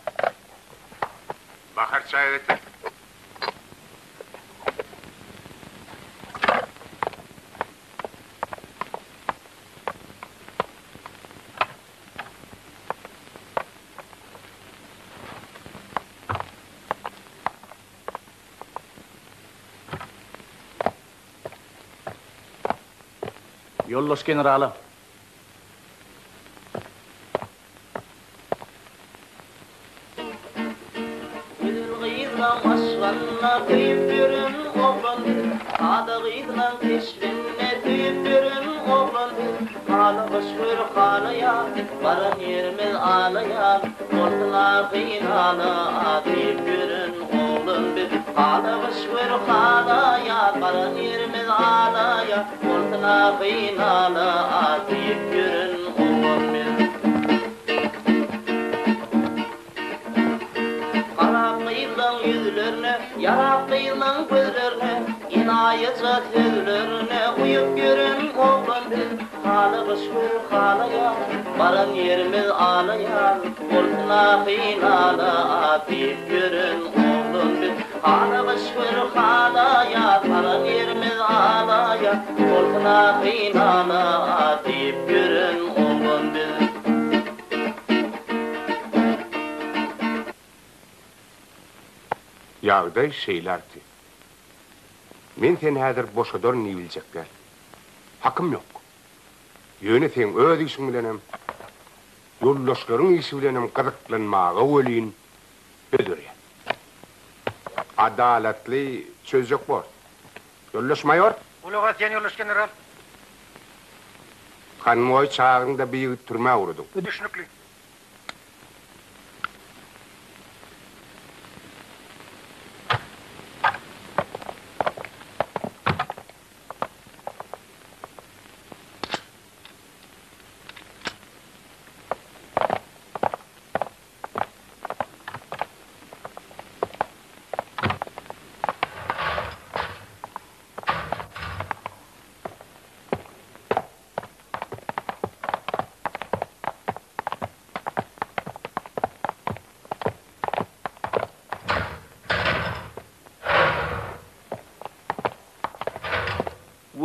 Bahar çaý getir. Ýoldaş generala. Gözel gyzlaň aşgynna köýüp ýören oglan biz, Sada gyzlaň keşbinne söýüp ýören oglan biz. Haly gyş gör hala ýaz, baran ýerimiz ala ýaz, Bolsun ahy-nala diýip ýören oglan biz. Haly gyş gör hala ýaz, baran ýerimiz ala ýaz, Bolsun ahy-nala diýip ýören oglan biz. Garap gyzlaň ýüzlerine, ýarap gyzlaň gözlerine, Enaýyja sözlerine uýup ýören oglan biz. Haly gyş gör, hala ýaz, baran ýerimiz ala ýaz, Bolsun ahy-nala diýip ýören oglan biz. Haly gyş gör, hala ýaz, baran ýerimiz ala ýaz, Bolsun ahy-nala diýip ýören oglan. Ýagdaý şeýle artist. Men seni häzir boşadaryn diýibiljek däl. Hakym ýok. Ýöne seň öz işiň bilenem, ýoldaşlaryň işi bilenem gyzyklanmaga welin höz berýän. Adalatly çözjek bor. Ýoldaş maýor! Gulak asýan ýoldaş general. Konwoý çagyň-da bir ýigit türmä ugradyň. Düşnükli.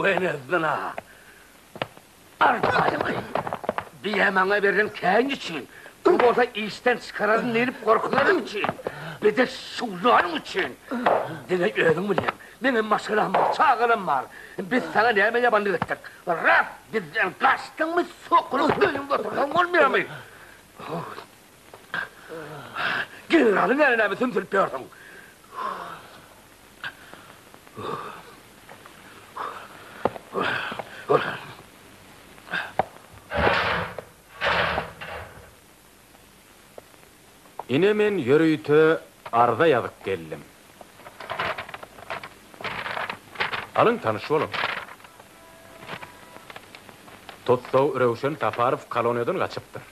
Wenezyna! Arkaýyn! Biýe maňa berlen käýinç üçin, bu bolsa işden çykararyn diýlip gorkulanym üçin, bir-de şuwlanyň üçin. Diňe özüň bilýäň. Meňem maşgalam bar, çagalam bar. Biz saňa näme ýamanlyk etdik? Ras, bizden gaçdyňmy, sokulyp öýüňde otursaň bolmaýarmy? Generalyň ýanyna näme sümsülip ýörsüň? Ine men ýörite arza ýazyp geldim. Alyň tanyş boluň. Tussag Röwşen Saparow koloniýadan gaçypdyr.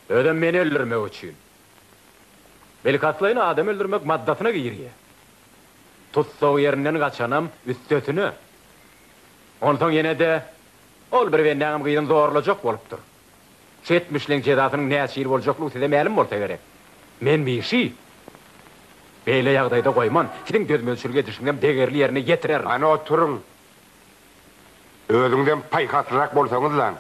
Özem meni öldürmek üçin. Bilkastlaýyn adam öldürmek maddasyna girýär. Tussag ýerinden gaçanam üstesine. Onsoň ýene-de ol bir bendäňem gyzyny zorlajak bolupdyr. Şu etmişleň jezasynyň näçe ýyl boljaklygy size mälim bolsa gerek. Men bu işi beýle ýagdaýda goýman, siziň dözmezçilik edişiňizem degerli ýerine ýetirerin. Hany oturyň. Özüňizem paýhaslyrak bolsaňyzlaň.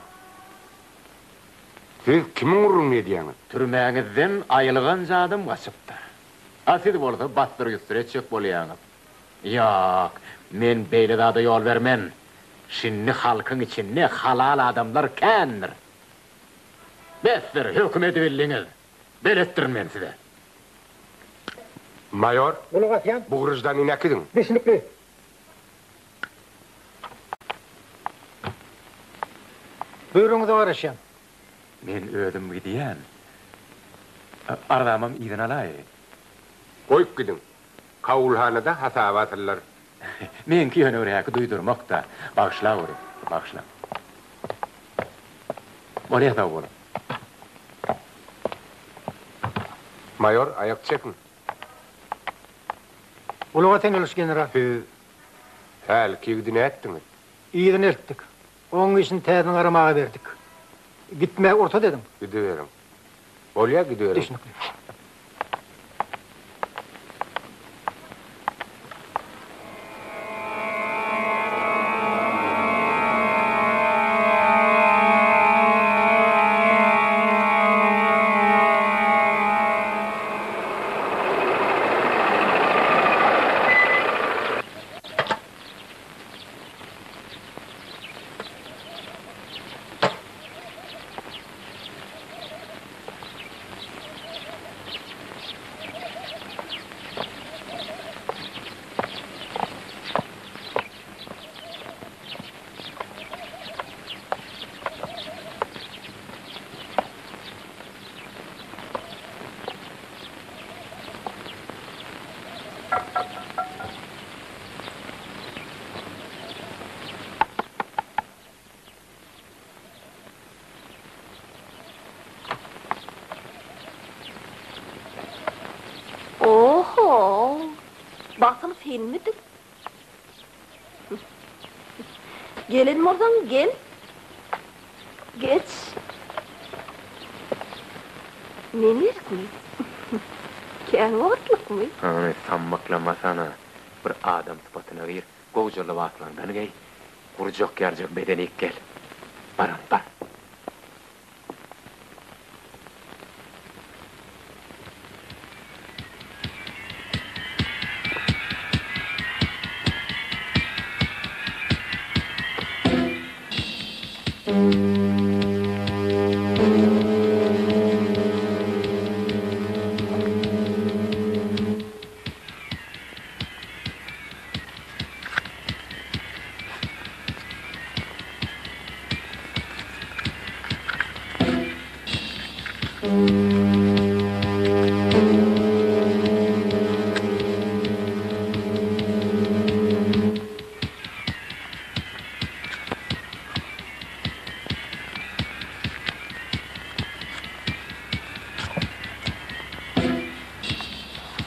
Siz kimiň gürrüňini edýäňiz? Türmäňizden aýylganç adam gaçypdyr. A siz bolsa bassyr-ýussur etjek bolýaňyz. Ýok, men beýle zada ýol bermen. Şindi halkyň içinde halal adamlar kändir. Besdir, höküm edibildiňiz. Beletdirin men size. Maýor, Gulak asýan. bu grajdanini äkidiň. Düşnükli. Buýrugyňyza garaşýan. Men özüm gidýän. Arzamam yzyna alaýyn. Goýup gidiň. Kabulhanada hasaba asylar. Meňki ýöne bir häki duýdurmak-da. Bagyşlaweri, bagyşlaň. Bolýa sag boluň. Maýor, aýak çekiň. Gulak asaýyn ýoldaş general. Siz hälki ýigidi nätdiňiz? Yzyna eltdik. Oň işini täzeden garamaga berdik. Gitmäge rugsat ediň. Gidiberiň. Bolýa gidiberiň. Düşnükli. Oho! Basyl senmidiň? Gelen bolsaň gel. Geç. Men gerekmi? Kän wagtlykmy? Hany, sammaklamasana. Bir adam sypatyna gir, gowja lybaslaňdan geý. Gurjak ýaljak bezenik gel. Bar hany, bar.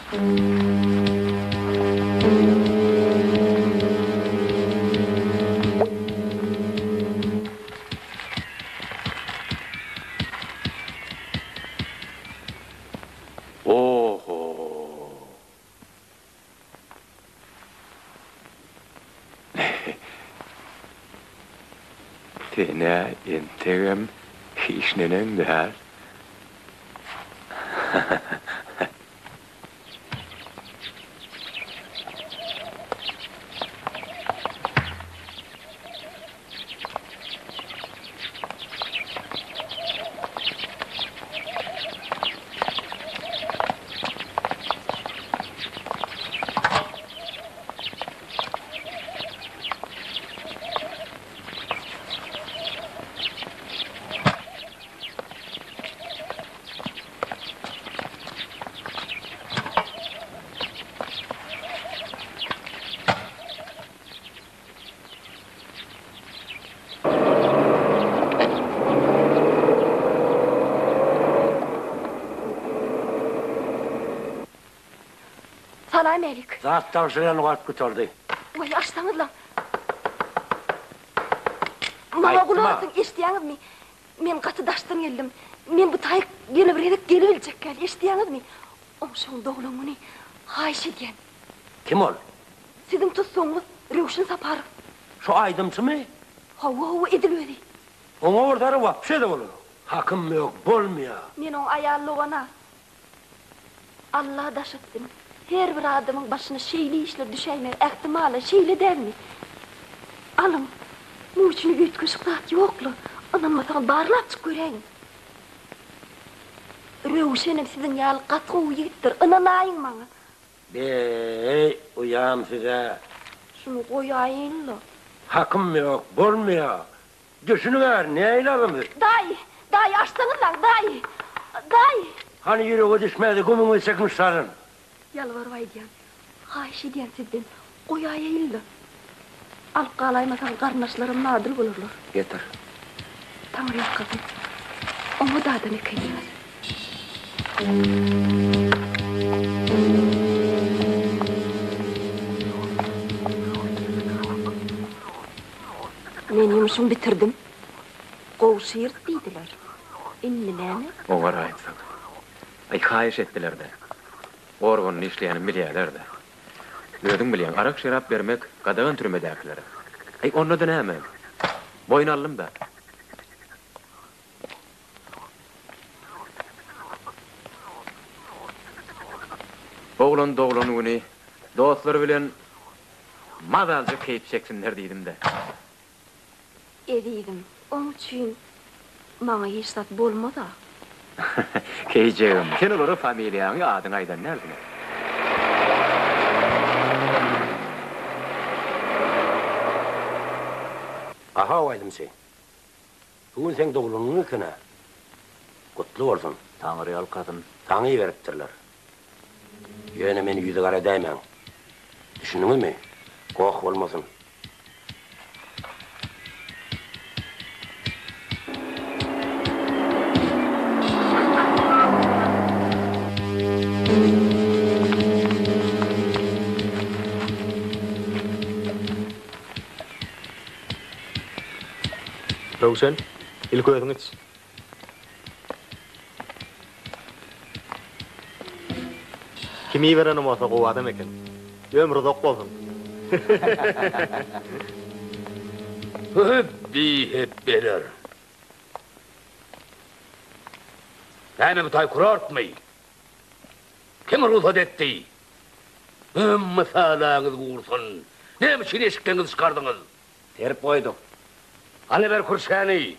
Oho! Sen-ä entegem hiç neneň däl. Salam älik. Zat tabşyrýan wagt gutardy. Waý, açsaňyzlaň. Maňa gulak asyň, eşidýäňizmi? Men gaty daşdan geldim. Men bu taýyk ýene bir gezek gelibiljek däl, eşidýäňizmi? Oňşugyň doglan güni, haýyş edýän. Kim ol? Siziň tussagyňyz Röwşen Saparow. Şu aýdymçymy? Hawa, hawa, edil özi. Oňa bir zara wapşe-de bolanok. Hakym ýok, bolmaýa. Men oň aýal dogana. Alla daş etsin. Her bir adamyň başyna şeýle işler düşäýmegi ähtimal-a, şeýle dälmi? Alyň, muň içinde üýtgeşik zat ýok-la, ynanmasaňyz barlapjyk göräýiň. Röwşenem siziň ýaly gaty gowy ýigitdir, ynanaýyň maňa. Be-eý, uýam size. Şuny goýaýyn-la. Hakym ýok, bolmaýa. Düşüniň-ä, nähili adam siz? Daýy, daýy, açsaňyzlaň, daýy! Daýy! Hany ýürege düşmedi, gümüňizi çekin şu taýdan. Ýalbaryp aýdýan, haýyş edýän sizden, goýaýaýyn-la. Alyp galaýmasaňyz garyndaşlarym nadyl bolarlar. Getir. Taňryýalkasyn. Oňat adam ekeniňiz. Men ýumşumy bitirdim. Gowşyrt diýdiler. Indi näme? Oňaraýypsyň. Aý, haýyş etdiler-dä. Organda işleýänimi bilýäler-dä. Özüň bilýäň, arak-şerap bermek gadagan türmedäkilere. Aý, onda-da näme? Boýun aldym-da. Oglan doglan güni dostlary bilen mazalyja keýp çeksinler diýdim-de. Ezizim, oň üçin maňa hiç zat bolmaz-a. Keýijegim, sen olara familiýaňy, adyňy aýdan dälsiň-ä. Ahaw aýdymçy. Bu gün seň doglan günüň eken-ä. Gutly bolsun. Taňry ýalkasyn. Saňa iberipdirler. Ýöne meni ýüzügara edäýmäň. Düşündiňizmi? Goh bolmasyn. Röwşen, ilki özüň iç. Kim iberenem bolsa gowy adam eken. Ömri uzak bolsun. Bihepbeler. Näme bu taý kurortmy? Kim rugsat etdi? Mysalaňyz gursun. Näme üçin eşikleňizi çykardyňyz? Serip goýduk. Hany ber kürşäni.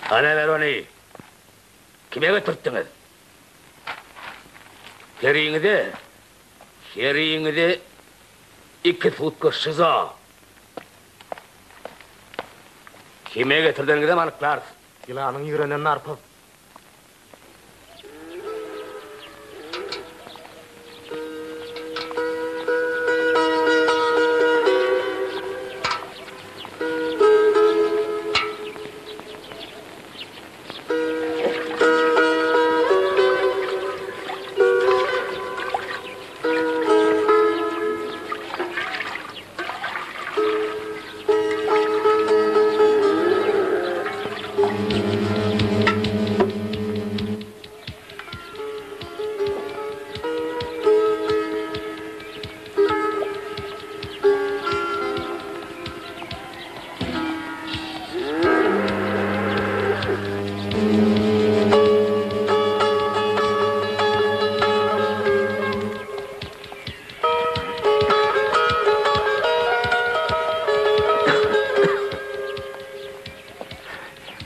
Hany ber ony. Kime getirtdiňiz? Heriňize, heriňize iki sutka şyza. Kime getirdeniňizem anyklarys. Ýylanyň ýigrenen narpyz.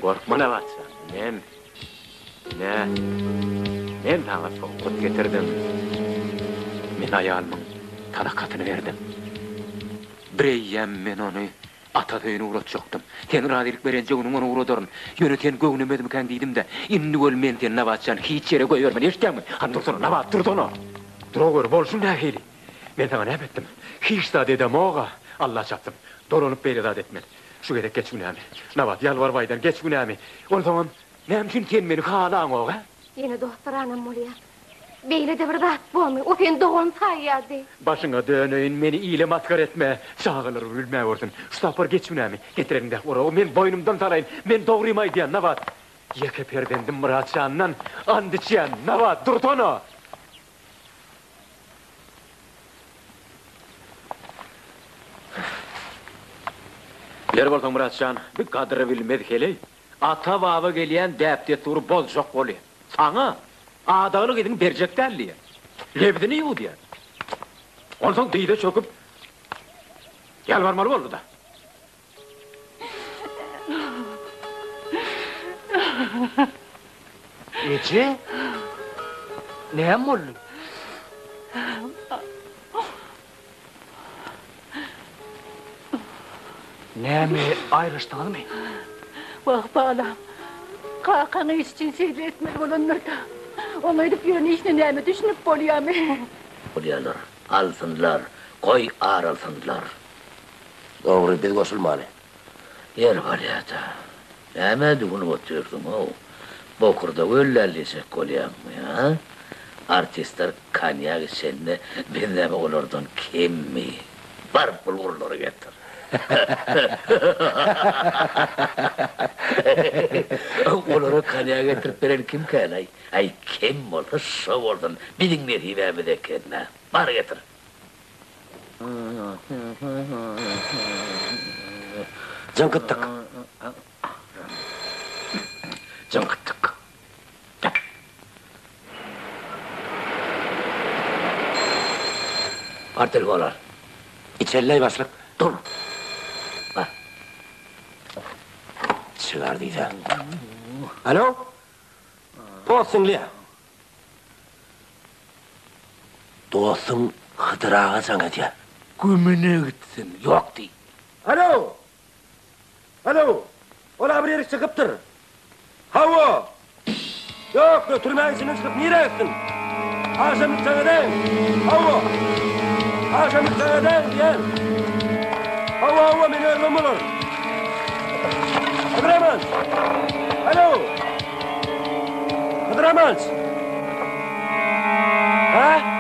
Gorkma Nabatjan, men, ine, men saňa sowgat getirdim. Men aýalymyň talakatyny berdim. Bireýýäm men ony ata söýüne ugratjakdym. Sen razylyk berenje günüň ony ugradaryn. Ýöne sen göwnemezmikäň diýdim-de. Indi weli men seni Nabatjan hiç ýere goýbermen, eşitýäňmi? Hany dursana, Nabat, dursana! Duraweri, bolşuň nähili? Men saňa näme etdim? Hiç zat edemog-a! Alla çapsyn! Dolanyp beýle zat etmen. Şu gezek geç günämi. Nabat, ýalbaryp aýdan, geç günämi. Onsoňam, näme üçin sen meni halaňok, ä? Ýene dostlaranam bolýa. Beýle-de bir zat bormy? O seni dogan saýýardy. Başyňa döneýin, meni ile masgara etme. Çagalar gülmä görsün. Şu sapar geç günämi. Getir eliňdäki oragy, men boýnumdan salaýyn. Men dogrymy aýdýan, Nabat. Ýeke perzendim Myrat jandan and içýän, Nabat, dursana! Biler bolsaň, Myrat jan, bi gadyry bilmez heleý ata-baba gelýän däp-dessury bozjak bolýar. Saňa adagly gyzyňy berjek däl diýýär. Lebzini ýuwudýar. Onsoň dyza çöküp ýalbarmaly boldy-da. Eje, näme boldy? Näme, aýrylyşdyňyzmy? Wah, balam, kakaň iş üçin şeýle etmeli bolandyr-da. Oňa edip ýören işine näme düşünip bolýamy? Bolýarlar. Alsynlar, goý ar alsynlar. Dogry, biz goşulmaly. Ýeri bolýa-da. Nämä düwünip otyrsyň-ow? Bokurdagy öllälleşek bolýaňmy, a? Artistler konýak içende biz näme olardan kemmi? Bar, bulgurlary getir. Olara konýak getirip beren kimkäl-aý? Aý, kim bolsa şo bolsun, biziň nesibämiz eken-dä. Bar getir. Jyňkytdyk. Jyňkytdyk. Bar telefon al. Içerleý başlyk. Dur. Bar. Çygar diýsä. Alo. Post diňleýär. Dostuň Hydyr aga jaň edýär. Gümüne gitsin, ýok diý. Alo! Alo! Ol-a bir ýerik çykypdyr. Hawa! Ýok, götürmäň içinden çykyp nirä gitsin? Agşamlyk jaň edäýiň. Hawa! Agşamlyk jaň edäýiň diýýän. Hawa, hawa, men özümem bolaryn. Hydyr amanç! Alo! Hydyr amanç! Hä?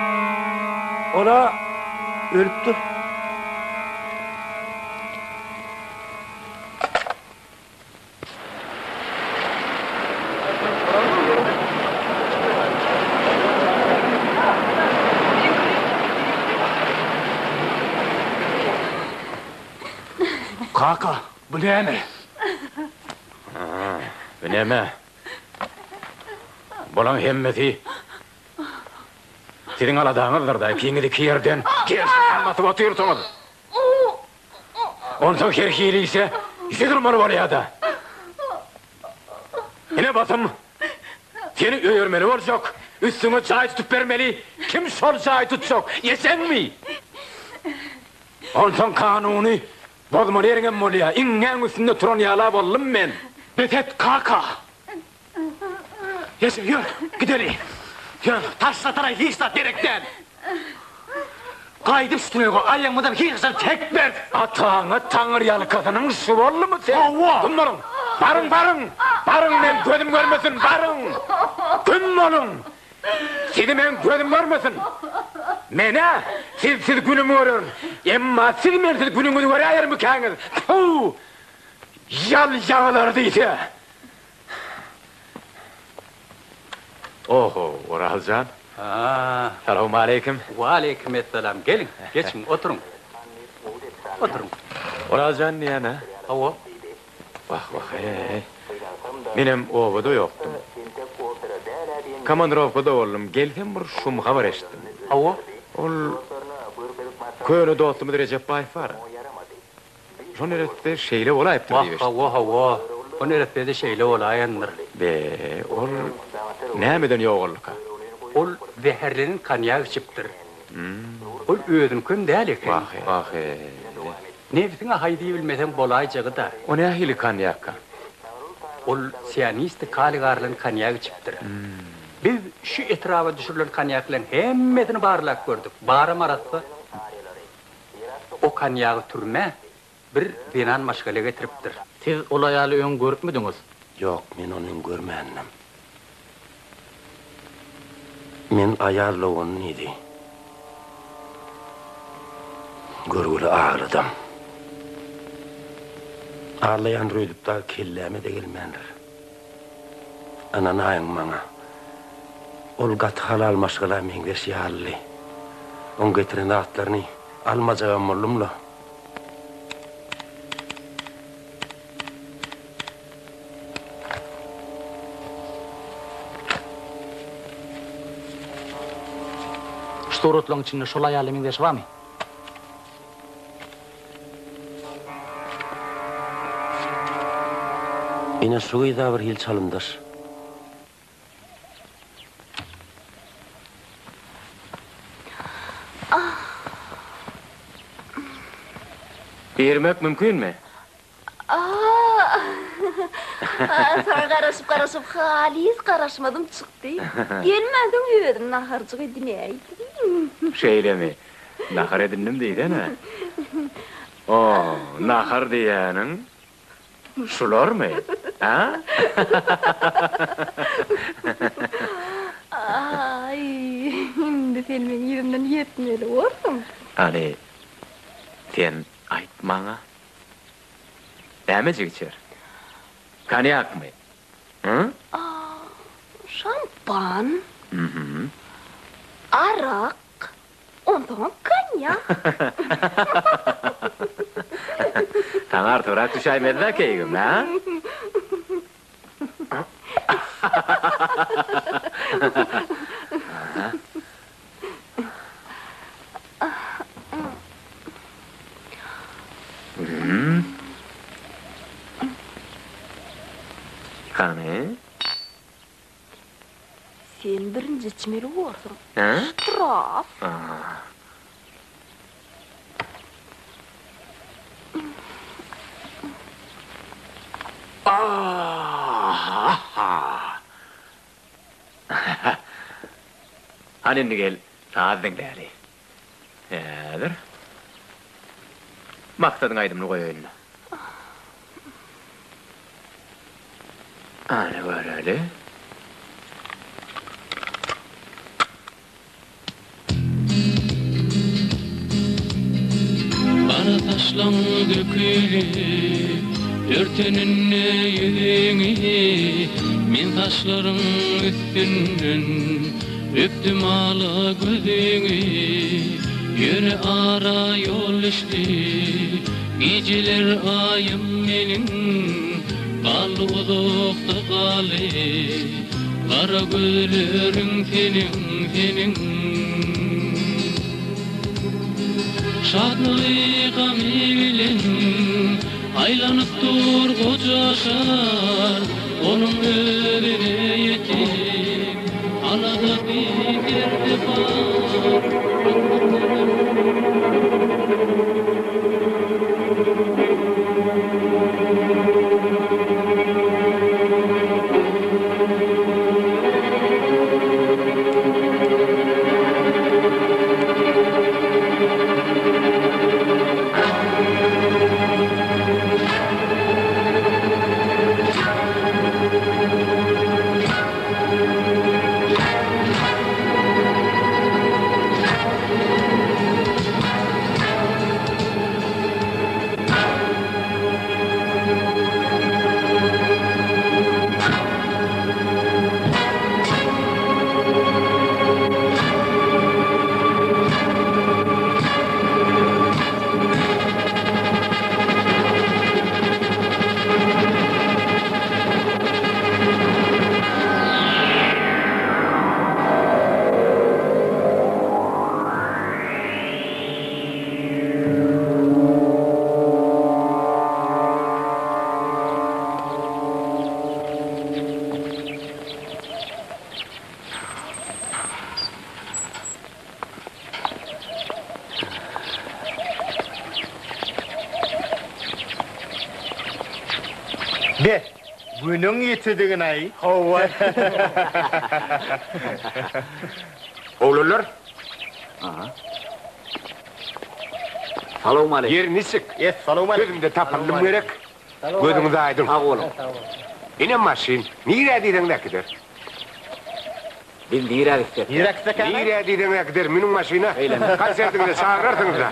Ol-a ölüpdir. Kaka, bu näme? Bu näme? Bulaň hemmesi siziň aladaňyzdyr-da, ikiňiz iki ýerden gerşikden basyp otyrsyňyz. Onsoň her hili işe ýüze durmaly bolýa-da. Ine basym, seni öýermeli boljak, üstüňe jaý tutup bermeli, kim şol jaýy tutjak, ejeňmi? Onsoň kanuny. Bozmaly ýeriňem bolýa, iňňäň üstünde turan ýala boldum men. Bes et, kaka! Eje, ýör, gideli. Ýör, taşla-taraý hiç zat gerek däl. Gaýdyp şu tüneýge aýagymyzam hiç haçan çekmeris. Ataňa taňyrýalkasynyň şu boldumy sen? Hawa! Güm boluň! Baryň, baryň! Baryň, meň gözüm görmesin, baryň! Güm boluň! Sizi meň gözüm görmesin! Men-ä sizsiz günümi görerin, emma siz mensiz günüňizi göräýermikäňiz? Tfu! Ýal-ýagylar diýse! Oho, Oraz jan. Ha. Salowmaleýkim. Waleýkim essalam. Geliň, geçiň, oturyň. Oturyň. Oraz jan diýýän-ä? Hawa. Wah, wah-eý. Menem obada ýokdum. Komandirowkada boldum. Gelsem bir şum habar eşitdim. Hawa. Ol köne dostumyz Rejep Baýew bar-a. Şo neresse şeýle bolaýypdyr diýip eşitdim. Wah, hawa, hawa. O neresse-de şeýle bolaýandyr. Be, ol nämeden ýogaldyka? Ol zäherlenen konýak içipdir. Ol özüňkem däl eken. Wah-eý. Wah-eý. Nebsiňe haý diýibilmeseň bolaýjagy-da. O nähili konýakka? Ol sianisti kaliý garylan konýak içipdir. Biz şu etraba düşürilen konýaklaryň hemmesini barlap gördük. Baram arassa. O konýagy türmä bir zenan maşgala getiripdir. Siz ol aýaly öň görüpmidiňiz? Ýok, men ony öň görmändim. Men aýal dogany diýdi. Görgüli agladam. Aglaýandyr öýdüp dagy kelläme-de gelmändir. Ynanaýyň maňa. Ol gaty halal maşgala meňzeş ýalydy. Oň getiren zatlaryny almajagam boldum-la. Şu suratlaryň içinde şol aýala meňzeşi barmy? Ine şu gyza bir hili çalymdaş. Girmek mümkinmi? Saňa garaşyp-garaşyp halys garaşmadym çykdy. Gelmänsoň özüm naharjyk edinäýdim. Şeýlemi? Nahar edindim diýsene. O, nahar diýýäniň şularmy, a? Aý, indi sen meň yzymdan ýetmeli borsuň. Hany, sen aýt maňa. Nämejik içer? Konýakmy? Hı? Şampan. Arak. Onsoňam konýak. Saňa artygrak düşäýmez-dä keýgim, hä? Hany? Sen birinji içmeli borsuň. Ştraf. Hany indi gel, saz diňläli. Häzir. Maksadyň aýdymyny goýaýyn. Hany göreli. Gara saçlaň dökülip, örteninde ýüzüňi, Men saçlaryň üstünden öpdüm ala gözüňi. Ýöne ara ýol düşdi, gijeler aýym meniň, Galdy uzakda galdy. Gara gözleriň seniň, seniň. Şatlygy gamy bilen aýlanyp dur goja şar, Onuň özüne ýetik aladasy derdi bar. Be, günüň ýitidigin-aý. Hawa. Oglanlar. Aha. Salowmaleýkim. Ýeri niçik? Essalowmaleýkim. Sözümde tapyldym gerek. Gözüňiz aýdyň. Sag boluň. Ine maşyn. Nirä diýseň äkider. Biz nirä gitsek? Nirä gitsek ýaly? Nirä diýseň äkider. Münüň maşyna. Konsertiňize çagyrarsyňyz-da.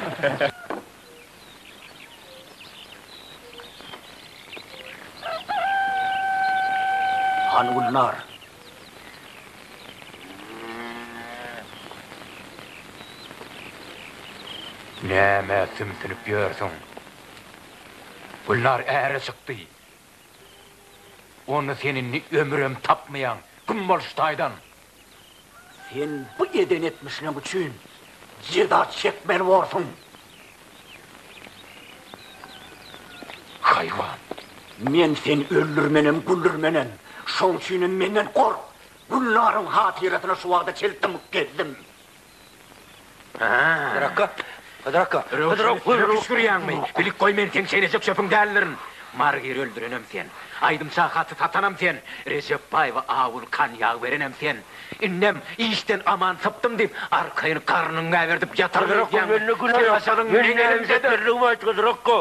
Hany Gülnar? Nämä sümsünip ýörsüň? Gülnar äre çykdy. Onda sen indi ömürem tapmaýaň. Güm bol şu taýdan. Sen bu eden etmişleň üçin jeza çekmeli borsuň. Haýwan. Men seni öldürmenem, güldürmenem. Şoň üçinem menden gork. Gülnaryň hatyrasyna şu wagta çenli dymyp gezdim. Hydyr akga, Hydyr akga, Hydyr akga. Röwşen küşgürýäňmi? Bilip goý men seň çeýnejek çöpüň däldirin. Margiri öldürenem sen. Aýdymça haty satanam sen. Rejep baýwa awuly konýag berenem sen. Indem işden aman sypdym diýip, arkaýyn garnyňy gäberdip ýataryn Hydyr akga, öýdýäňmi? mende günä Seň ýok. ajalyň Men meň näme elimdedir. etmelidigimi aýt, Hydyr akga.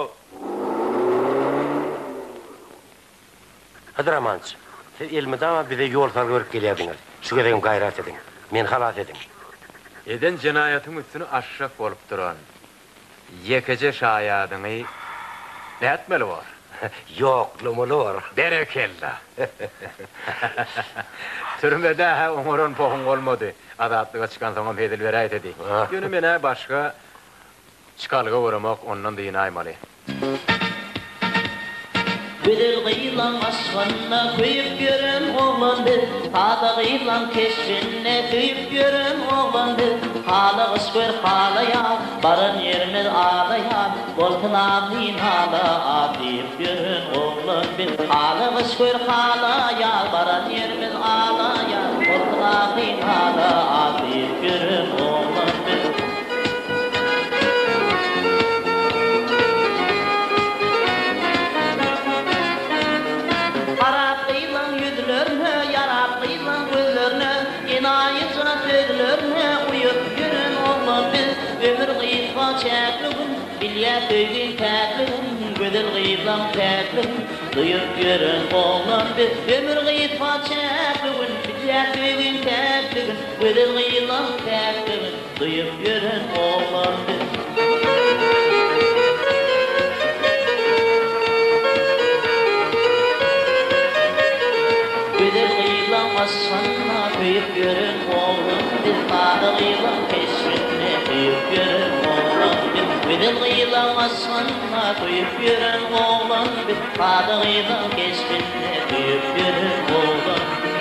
Hydyr Amanç, siz elmydama bize ýol salgy berip gelýärdiňiz. Şu gezegem gaýrat ediň. Meni halas ediň. Eden jenaýatyň üstüni açjak bolup duran ýekeje şaýadyňy nätmeli bor? Ýoklamaly bor. Berekella! Türmede-hä oňaran pohuň bolmady. Azatlyga çykansoňam hezil beräýsedi. Ýöne men-ä başga Çykalga göremok, ondan dynaýmaly. Gözel gyzlaň aşgynda köýüp ýören oglan biz, Sada gyzlaň keşbinde söýüp ýören oglan biz. Hala gyş gör hala ýaz, baran ýerimiz ala ýaz, Bolsun ahy nala az diýip ýören oglan biz. Hala gyş gör hala ýaz, baran ýerimiz ala ýaz, Bolsun ahy nala az diýip ýören oglan biz. Arap gyzlaň ýüzlerine, ýarap gyzlaň gözlerine, Enaýyja sözlerine uýup ýören oglan biz. Ömür gysga çäkli gün, bilýä söýgiň päkligin, Gözel gyzlaň päkligin duýup ýören oglan biz. Ömür gysga çäkli gün, bilýä söýgiň päkligin, Gözel gyzlaň päkligin. Duýup ýören oglan biz. Gözel gyzlaň yşgyna köýüp ýören oglan biz. Sada gyzlaň keşbine söýüp ýören oglan biz. Gözel gyzlaň yşgyna köýüp ýören oglan biz. Sada gyzlaň keşbine söýüp ýören oglan biz.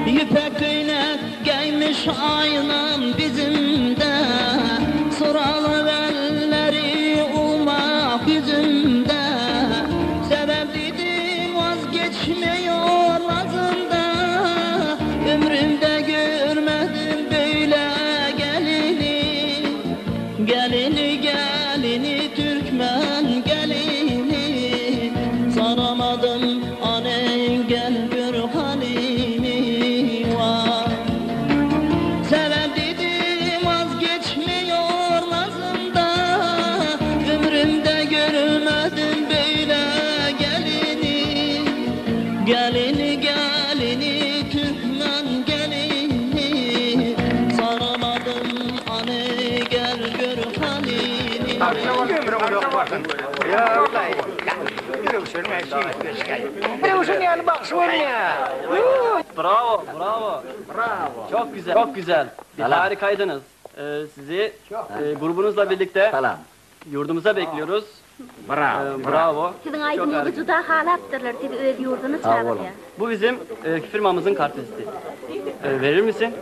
Ýüpek köýnek geýmiş aýnam bizimde, Suraly elleri umak ýüzümde, Sebäp diýdim wazgeçmeýor nazymda, Ömrümde görmedim beýle gelini, Gelini gelini türkmen gelini, Saramadym aneý gel gör halymy, Waý. Sebäp diýdim wazgeçmeýor nazymda, Ömrümde görmedim beýle gelini, Gelini gelini türkmen gelini, Saramadym any gel gör halyny. Röwşen ýaly bagşy bolýa. Bravo, bravo. Bravo. Çok güzel, çok güzel. Bir harikaydınız. Sizi grubunuzla birlikte Salam. yurdumuza bekliyoruz. Bravo, Bravo. Siziň aýdymyňyzy juda halapdyrlar, sizi öz ýurduna çagyrýar. Bu bizim firmamyzın kartviziti. E, verir misin?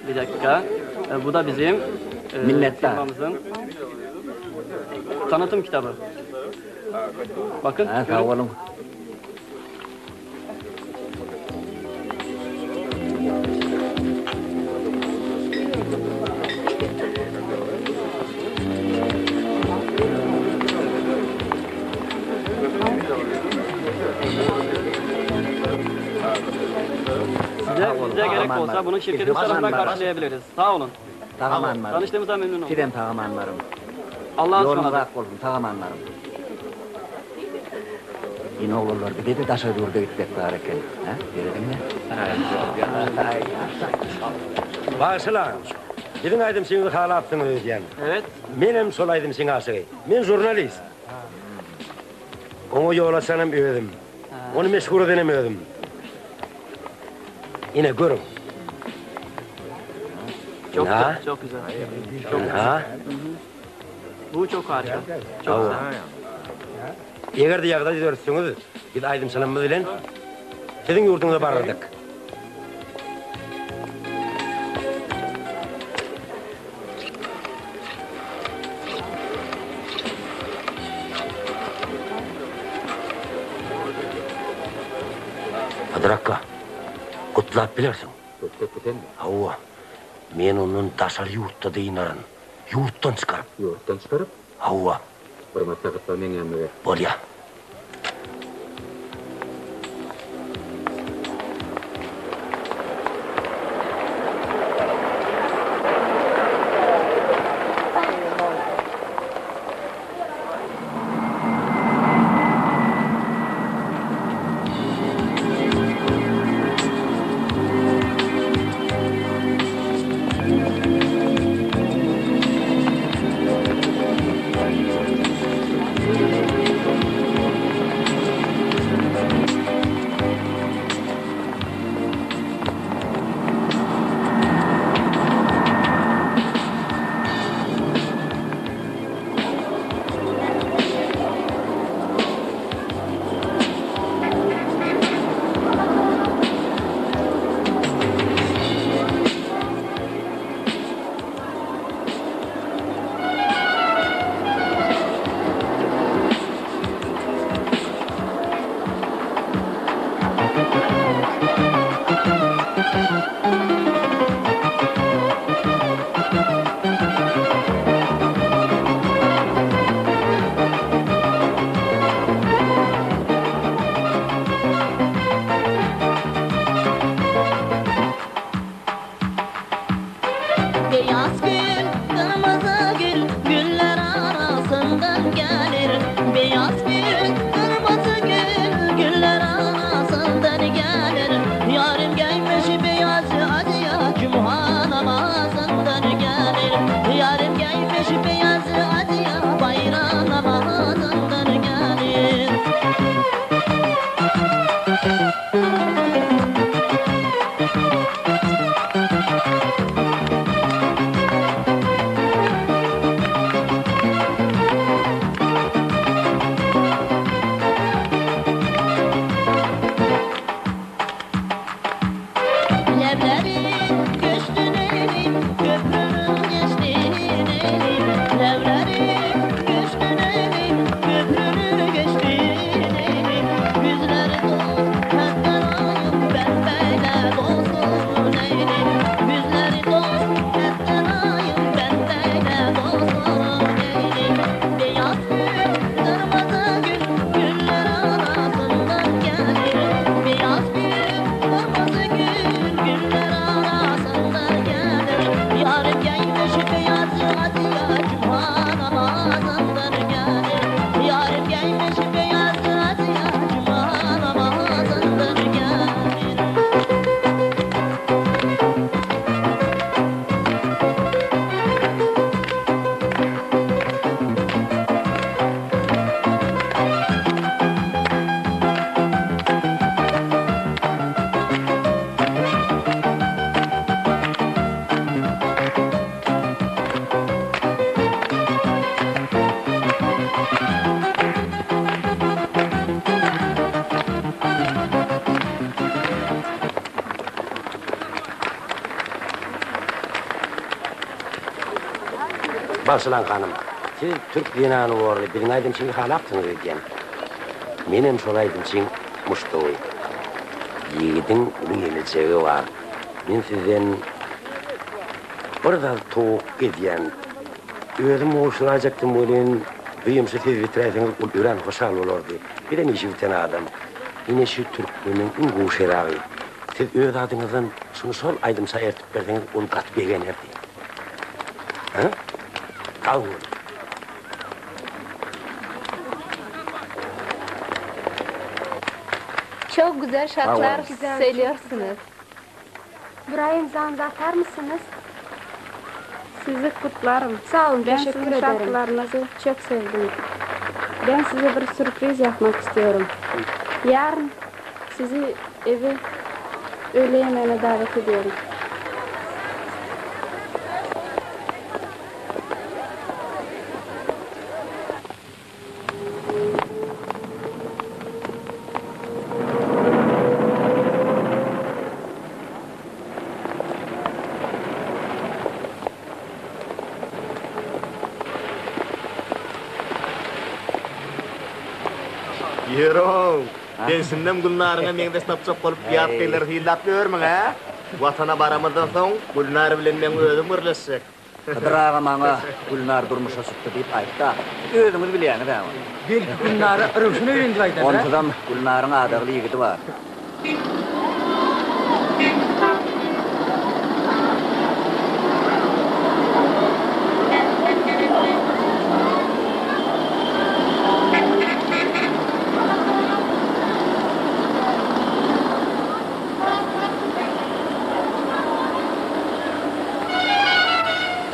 Bir dakika. E, bu da bizim e, Minnettar. firmamızın tanıtım kitabı. Bakın. Ha, görün. sag boluň. Size, size gerek olsa bunu şirketimiz tarafından karşılayabiliriz. Sağ olun. Tagaman barym. Tanıştığımıza memnun oldum. Sizem tagaman barym. Allah'a Ýoluňyz ısmarladık. ak bolsun, tagaman barym. Ine oglanlar bize-de daşary ýurda gitmek bar eken. Hä? Berediňmi? Bagşylaň, biziň aýdymçymyzy halapsyňyz öýdýän. Evet. Menem şol aýdymçyň aşygy. Men žurnalist. Oňa ýol açanam özüm. Ony meşhur edenem özüm. Ine, görüň. Çok Ina. güzel, çok güzel. Çok Ina. güzel. Bu çok harika. Çok Hawa. güzel. Eger-de ýagdaý döretseňiz, biz aýdymçylarymyz bilen siziň ýurduňyza barardyk. Hydyr akga, gutlap bilersiň. Gutlap bitenmi? Hawa. Men ondan daşary ýurtda dynaryn. Ýurtdan çykaryp. Ýurtdan çykaryp? Hawa. Bir maslahat bar meň ýanyma gel. Bolýa. Beyaz gül, kırmızı gül, güller arasından gelir. Beyaz gül, kırmızı gül, güller arasından gelir. Yarim giymiş beyaz adiya, cuma namazından gelir. Yarim giymiş beyaz adiya, bayram namazından gelir. Leblerin göçtün elim, köprünün geçtin elim. Leblerin göçtün elim, köprünün geçtin elim. Güzleri dost, hatta ben böyle dostum elim. Güzleri dost, Bagşylaň hanym, siz türk zenany borly biziň aýdymçyny halapsyňyz öýdýän. Menem şol aýdymçyň muşdagy. Ýigidiň uly gelejegi bar. Men sizden bir zat towakga edýän. Özüm gowşuraýjakdym welin, bu ýumşy siz bitiräýseňiz ol örän hoşal bolardy. Bizem işi biten adam. Ine şu türkmeniň iň gowy şeraby. Siz öz adyňyzdan şuny şol aýdymça ertip berseňiz ol gaty begenerdi. Hä? Sag boluň. Çok güzel şarkılar söylüyorsunuz. Buraya imzanızı atar mısınız? Sizi kutlarım. Sağ olun, Ben teşekkür sizin ederim. şarkılarınızı çok sevdim. Ben size bir sürpriz yapmak istiyorum. Yarın sizi eve öğle yemeğine davet ediyorum. Ýör-ow, sen şindem Gülnaryňa meňzeş tapjak bolup ýat gyzlary synlap ýörmüň, hä? Watana baramyzdan soň Gülnar bilen meň özüm gürleşjek. Hydyr aga maňa Gülnar durmuşa çykdy diýip aýtdy ahyr. Özüňiz bilýäňiz-ä ony. Belki Gülnara Röwşen öýlendi diýip aýdandyr-a? Onsuzam Gülnaryň adagly ýigidi bar.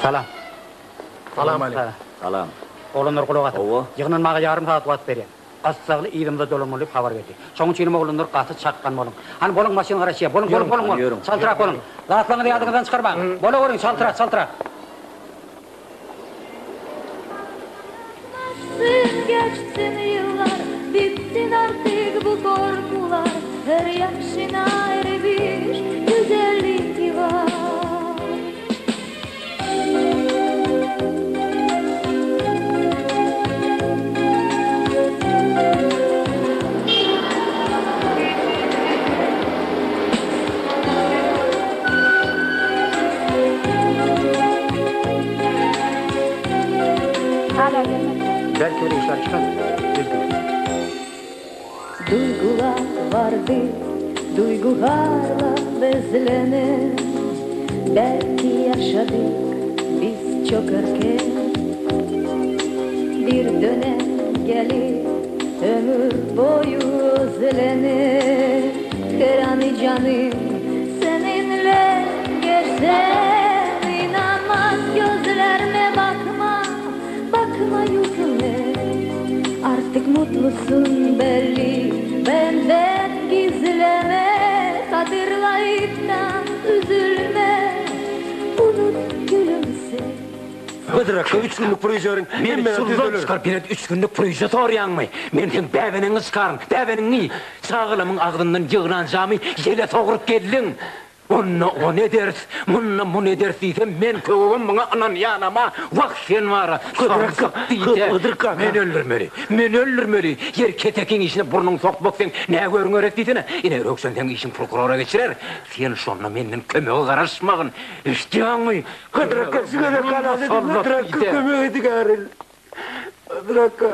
Salam. Salam aleýkum. Salam. Oglanlar gulak asyň. Hawa. Ýygnanmaga ýarym sagat wagt berýän. Gyssagly yzymyza dolanmaly diýip habar geldi. Şonuň üçinem oglanlar gaty çakgan boluň. Hany boluň maşyn garaşýar. Boluň boluň boluň boluň. Çaltrak boluň. Zatlaryňyzy ýadyňyzdan çykarmaň. Bolaweriň çaltrak çaltrak. Geçsin ýyllar, bitsin artyk bu gorkular, Her ýaşyň aýry bir güzelligi bar. Hala gelmediler. Belki bir işler çykar. Üzgünüm. Duygular vardı, duygularla beslenir. Belki yaşadık biz çok erken. Bir dönem gelir, ömür boyu özlenir. Her anı canım seninle geçse inanmaz gözlerime bakma, bakma yüzüme. Artık mutlusun belli, benden gizleme. Hatırlayıp da üzülme, unut gülümse. Hydyr akga üç günlük puryja beriň, Meni hemmeler çuldan düzeler. çykaryp ýene üç günlük puryja soraýaňmy? Men seň bäbeneňi çykaryn, bäbeneňi! Çagalamyň agzyndan ýygnan jamy ýele sogrup geldiň. Onda ony ederis, munda muny ederis diýsem, men köwegem muňa ynanýanam-a. Wah, sen bar-a, samsyk diýse, meni öldürmeli, meni öldürmeli. Ýeri ketekiň işine burnuňy sokmak seň nä görüň gerek diýsene. Ine, Röwşen seň işiň prokurora geçirer. Sen şonda menden kömege garaşmagyn. Eşidýäňmi? Hydyr akga, şu gezek halas ediň, Hydyr akga, kömek ediň aryl. Hydyr akga.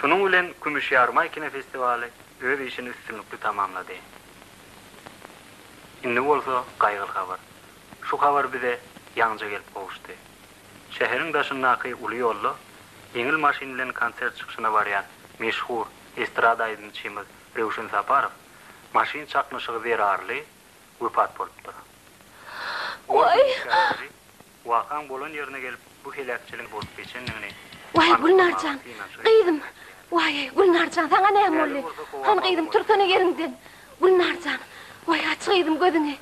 Şunuň bilen Kümüş Ýarymaý kinofestiwaly öz işini üstünlikli tamamlady. Indi bolsa gaýgyly habar. Şu habar bize ýaňyja gelip gowuşdy. Şäheriň daşyndaky uly ýolda ýeňil maşyn bilen konsert çykyşyna barýan meşhur estrada aýdymçymyz Röwşen Saparow maşyn çaknyşygy zerarly wepat bolupdyr. Waý! Işgärleri wakaň bolan ýerine gelip bu heläkçiligiň bolup geçendigini Waý, anyklamaga Gülnarjan! synanyşyk Gyzym! Waý-eý, Gülnarjan, saňa näme boldy? Hany gyzym, tursana ýeriňden! Gülnarjan! Waý, aç gyzym gözüňi!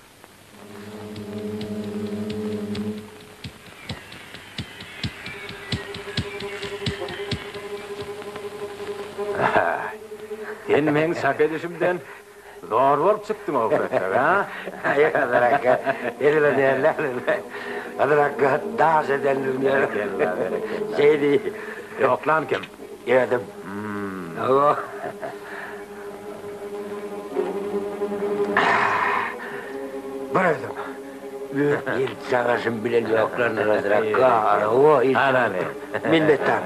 Sen meň çak edişimden zor bolup çykdyň-ow, kösek, a? Hydyr akga, edile däl-ä. Hydyr akga daş edenligini. Berekella, berekella. Şeý diý. Ýoklan kim? Özüm. Hawa. Bir özüm. Öz el çagaşym bilen ýoklandyr Hydyr akga. Hawa, il Minnetdar.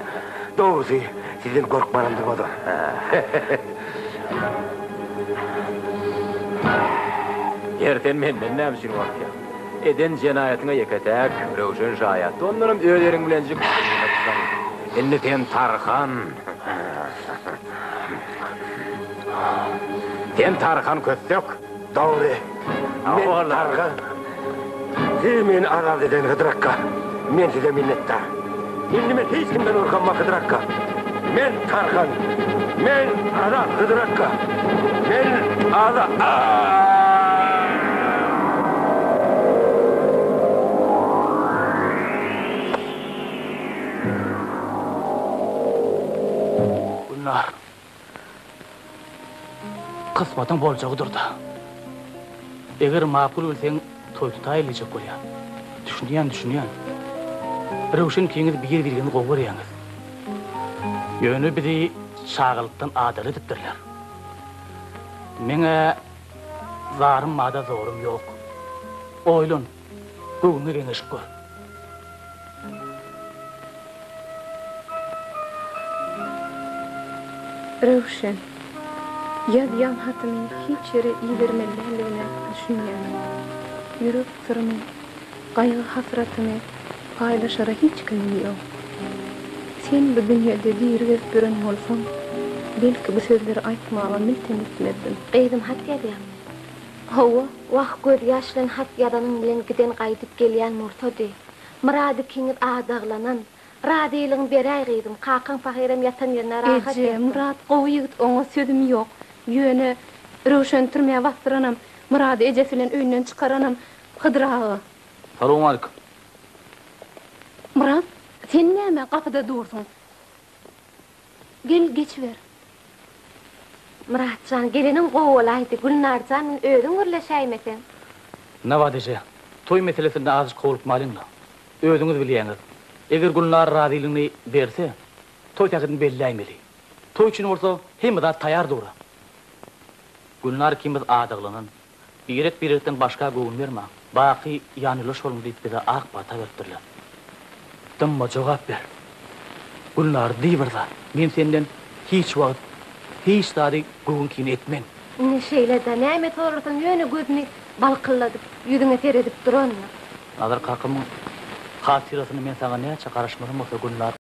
Dogrusy, sizden gorkmanam durmadym. Ýeri sen menden näme üçin gorkýaň? Eden jenaýatyňa ýeke-täk Röwşen şaýatdy, ondanam öz eriň bilenjik gyýylypsyň. Indi sen tarhan. Sen tarhan kössek. Dogry. Men tarhan. Siz meni azat eden Hydyr akga. Men size minnetdar. Indi men hiç kimden gorkamok Hydyr akga. Men tarhan. Men azat Hydyr akga. Men azat. Gülnar. Kysmatyň boljagydyr-da. Eger makul bilseň, toý tutaýyl diýjek bolýan. Düşünýän, düşünýän. Röwşen ikiňiz bir-biriňizi gowy görýäňiz. Ýöne bizi çagalykdan adaly edipdirler. Meň-ä zarym bada zorum ýok. Oýlan, göwnüňe geňeşip gör. Röwşen, ýazýan hatymy hiç ýere ibermeli däldigine düşünýän. Ýürek syrymy, gaýgy-hasratymy paýlaşara hiç kimim ýok. Sen bu dünýede diri gezip ýören bolsaň, belki bu sözleri aýtmaga miltem etmezdim. Gyzym hat ýazýaňmy? Hawa. Wah, gözýaş bilen hat ýazanyň bilen giden gaýdyp gelýän bolsady. Myrat ikiňiz adaglanan. Razylygyňy beräý gyzym, kakaň pahyram ýatan ýerinde rahat Eje, ýatsyn. Myrat gowy ýigit oňa sözüm ýok. Ýöne Röwşeni türmä basdyranam, Myrady ejesi bilen öýünden çykaranam Hydyr aga. Salowmalikim. Myrat, sen näme gapyda dursuň? Gel, geçiber. Myrat jan, geleniň gowy bolaýdy. Gülnar jan bilen özüň gürleşäýmeseň. Nabat eje, toý meselesinde azajyk howlukmalyň-la. Özüňiz bilýäňiz, eger Gülnar razylygyny berse, toý sähedini belläýmeli. Toý üçin bolsa hemme zat taýýar dur-a. Gülnar ikimiz adaglanan. Birek-birekden başga göwün bermäň, baky ýanýoldaş boluň diýip bize ak pata beripdirler. Dymma jogap ber. Gülnar diý bir zat. Men senden hiç wagt hiç zady göwün kine etmen. Ine şeýle-dä, näme sorasaň ýöne gözüni balkylladyp, ýüzüňe seredip durandyr. Nazar kakamyň hatyrasyna men saňa näçe garaşmalym bolsa Gülnar.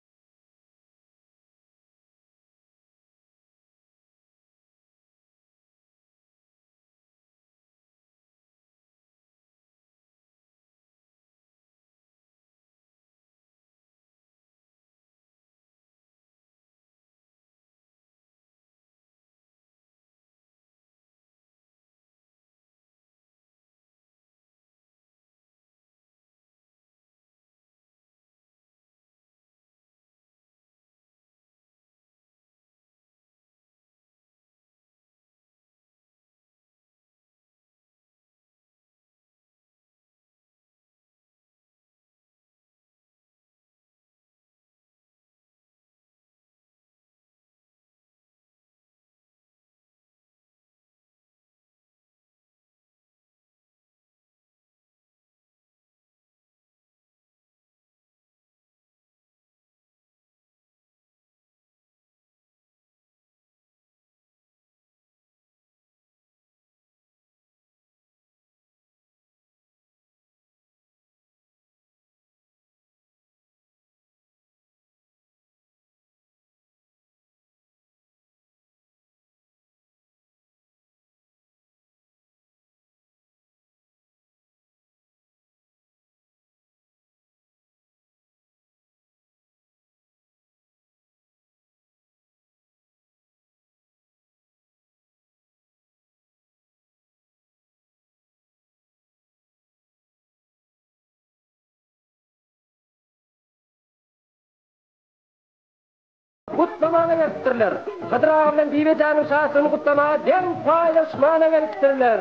Gutlamaga gelipdirler. Hydyr aga bilen Bibejanyň şatlygyny gutlamaga deň paýlaşmana gelipdirler.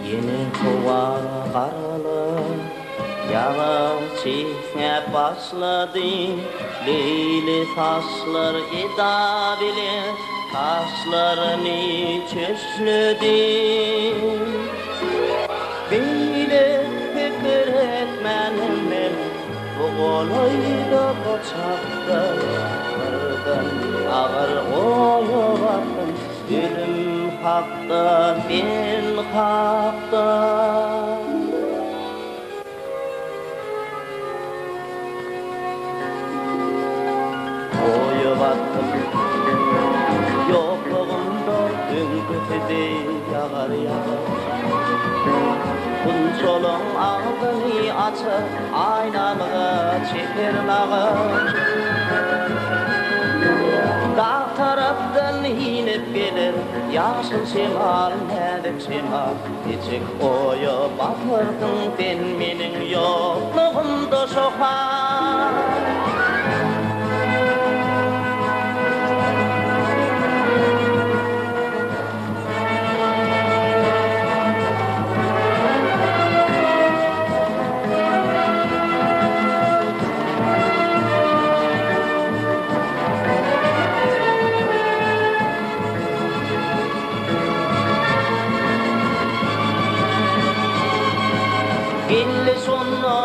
Ýene howa garalar, ýagyş çisňäp başlady. Leýli saçlar eda bilen saçlaryny çöşledi. Beýle pikir etmänem men bu golaýda bu çakda birden agyr oýa batdym. Ölüm hakda men hakda. Oýa batdym. Ýoklugymda öňküsi deý ýagar ýagyş. Gunçalaň agzyny açar, aýnalyga çeker nagyş. Dag tarapdan inip geler ýaşyl şemal, näzik şemal. Niçik oýa batyrdyň sen meniň ýoklugymda şohan. Geldi şonda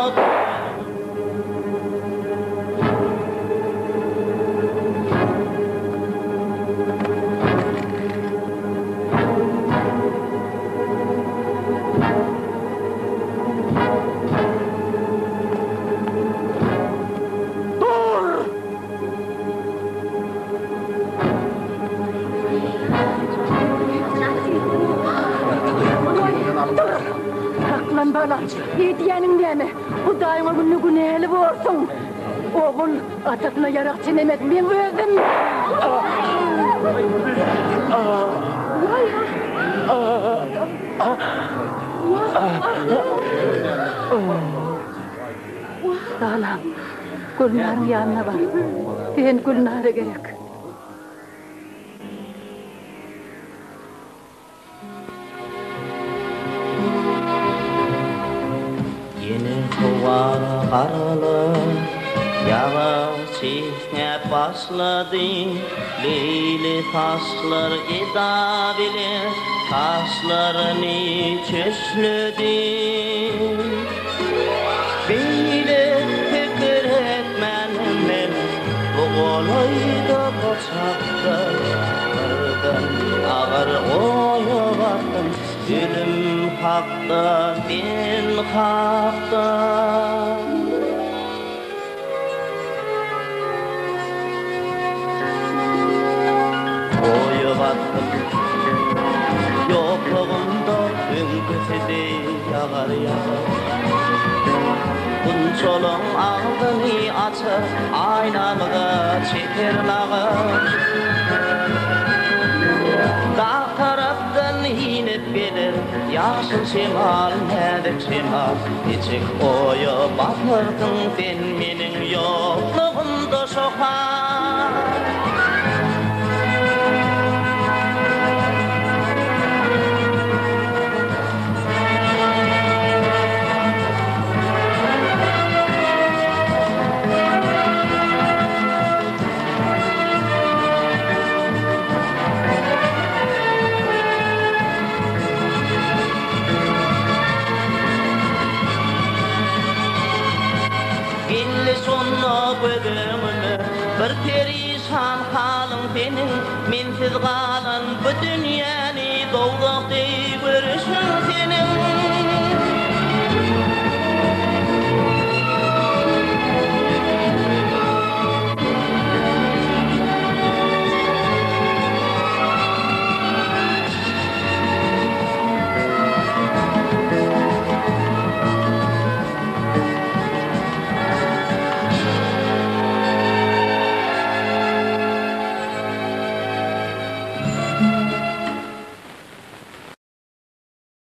Dur! Dur! Saklan balam! Edýäniň näme? Hudaýyň öňünde günäli borsuň! Ogul atasyna ýarag çenemez, meň özüm! Balam, Gülnaryň ýanyna bar. Sen Gülnara gerek. Ýene howa garalar, ýagyş çisňäp başlady. Leýli saçlar eda bilen saçlaryny çöşledi. Beýle pikir etmänem men bu golaýda bu çakda birden agyr oýa batdym ölüm hakda men hakda. Oýa batdym. Ýoklugymda öňküsi deý ýagar ýagyş. Gunçalaň agzyny açar, aýnalyga çeker nagyş. Dag tarapdan inip geler ýaşyl şemal, näzik şemal. Niçik oýa batyrdyň sen meniň ýoklugymda şohan. Geldi şonda göz öňüme bir perişan halyň seniň, Mensiz galan bu dünýäni dowzah deý görüşüň seniň.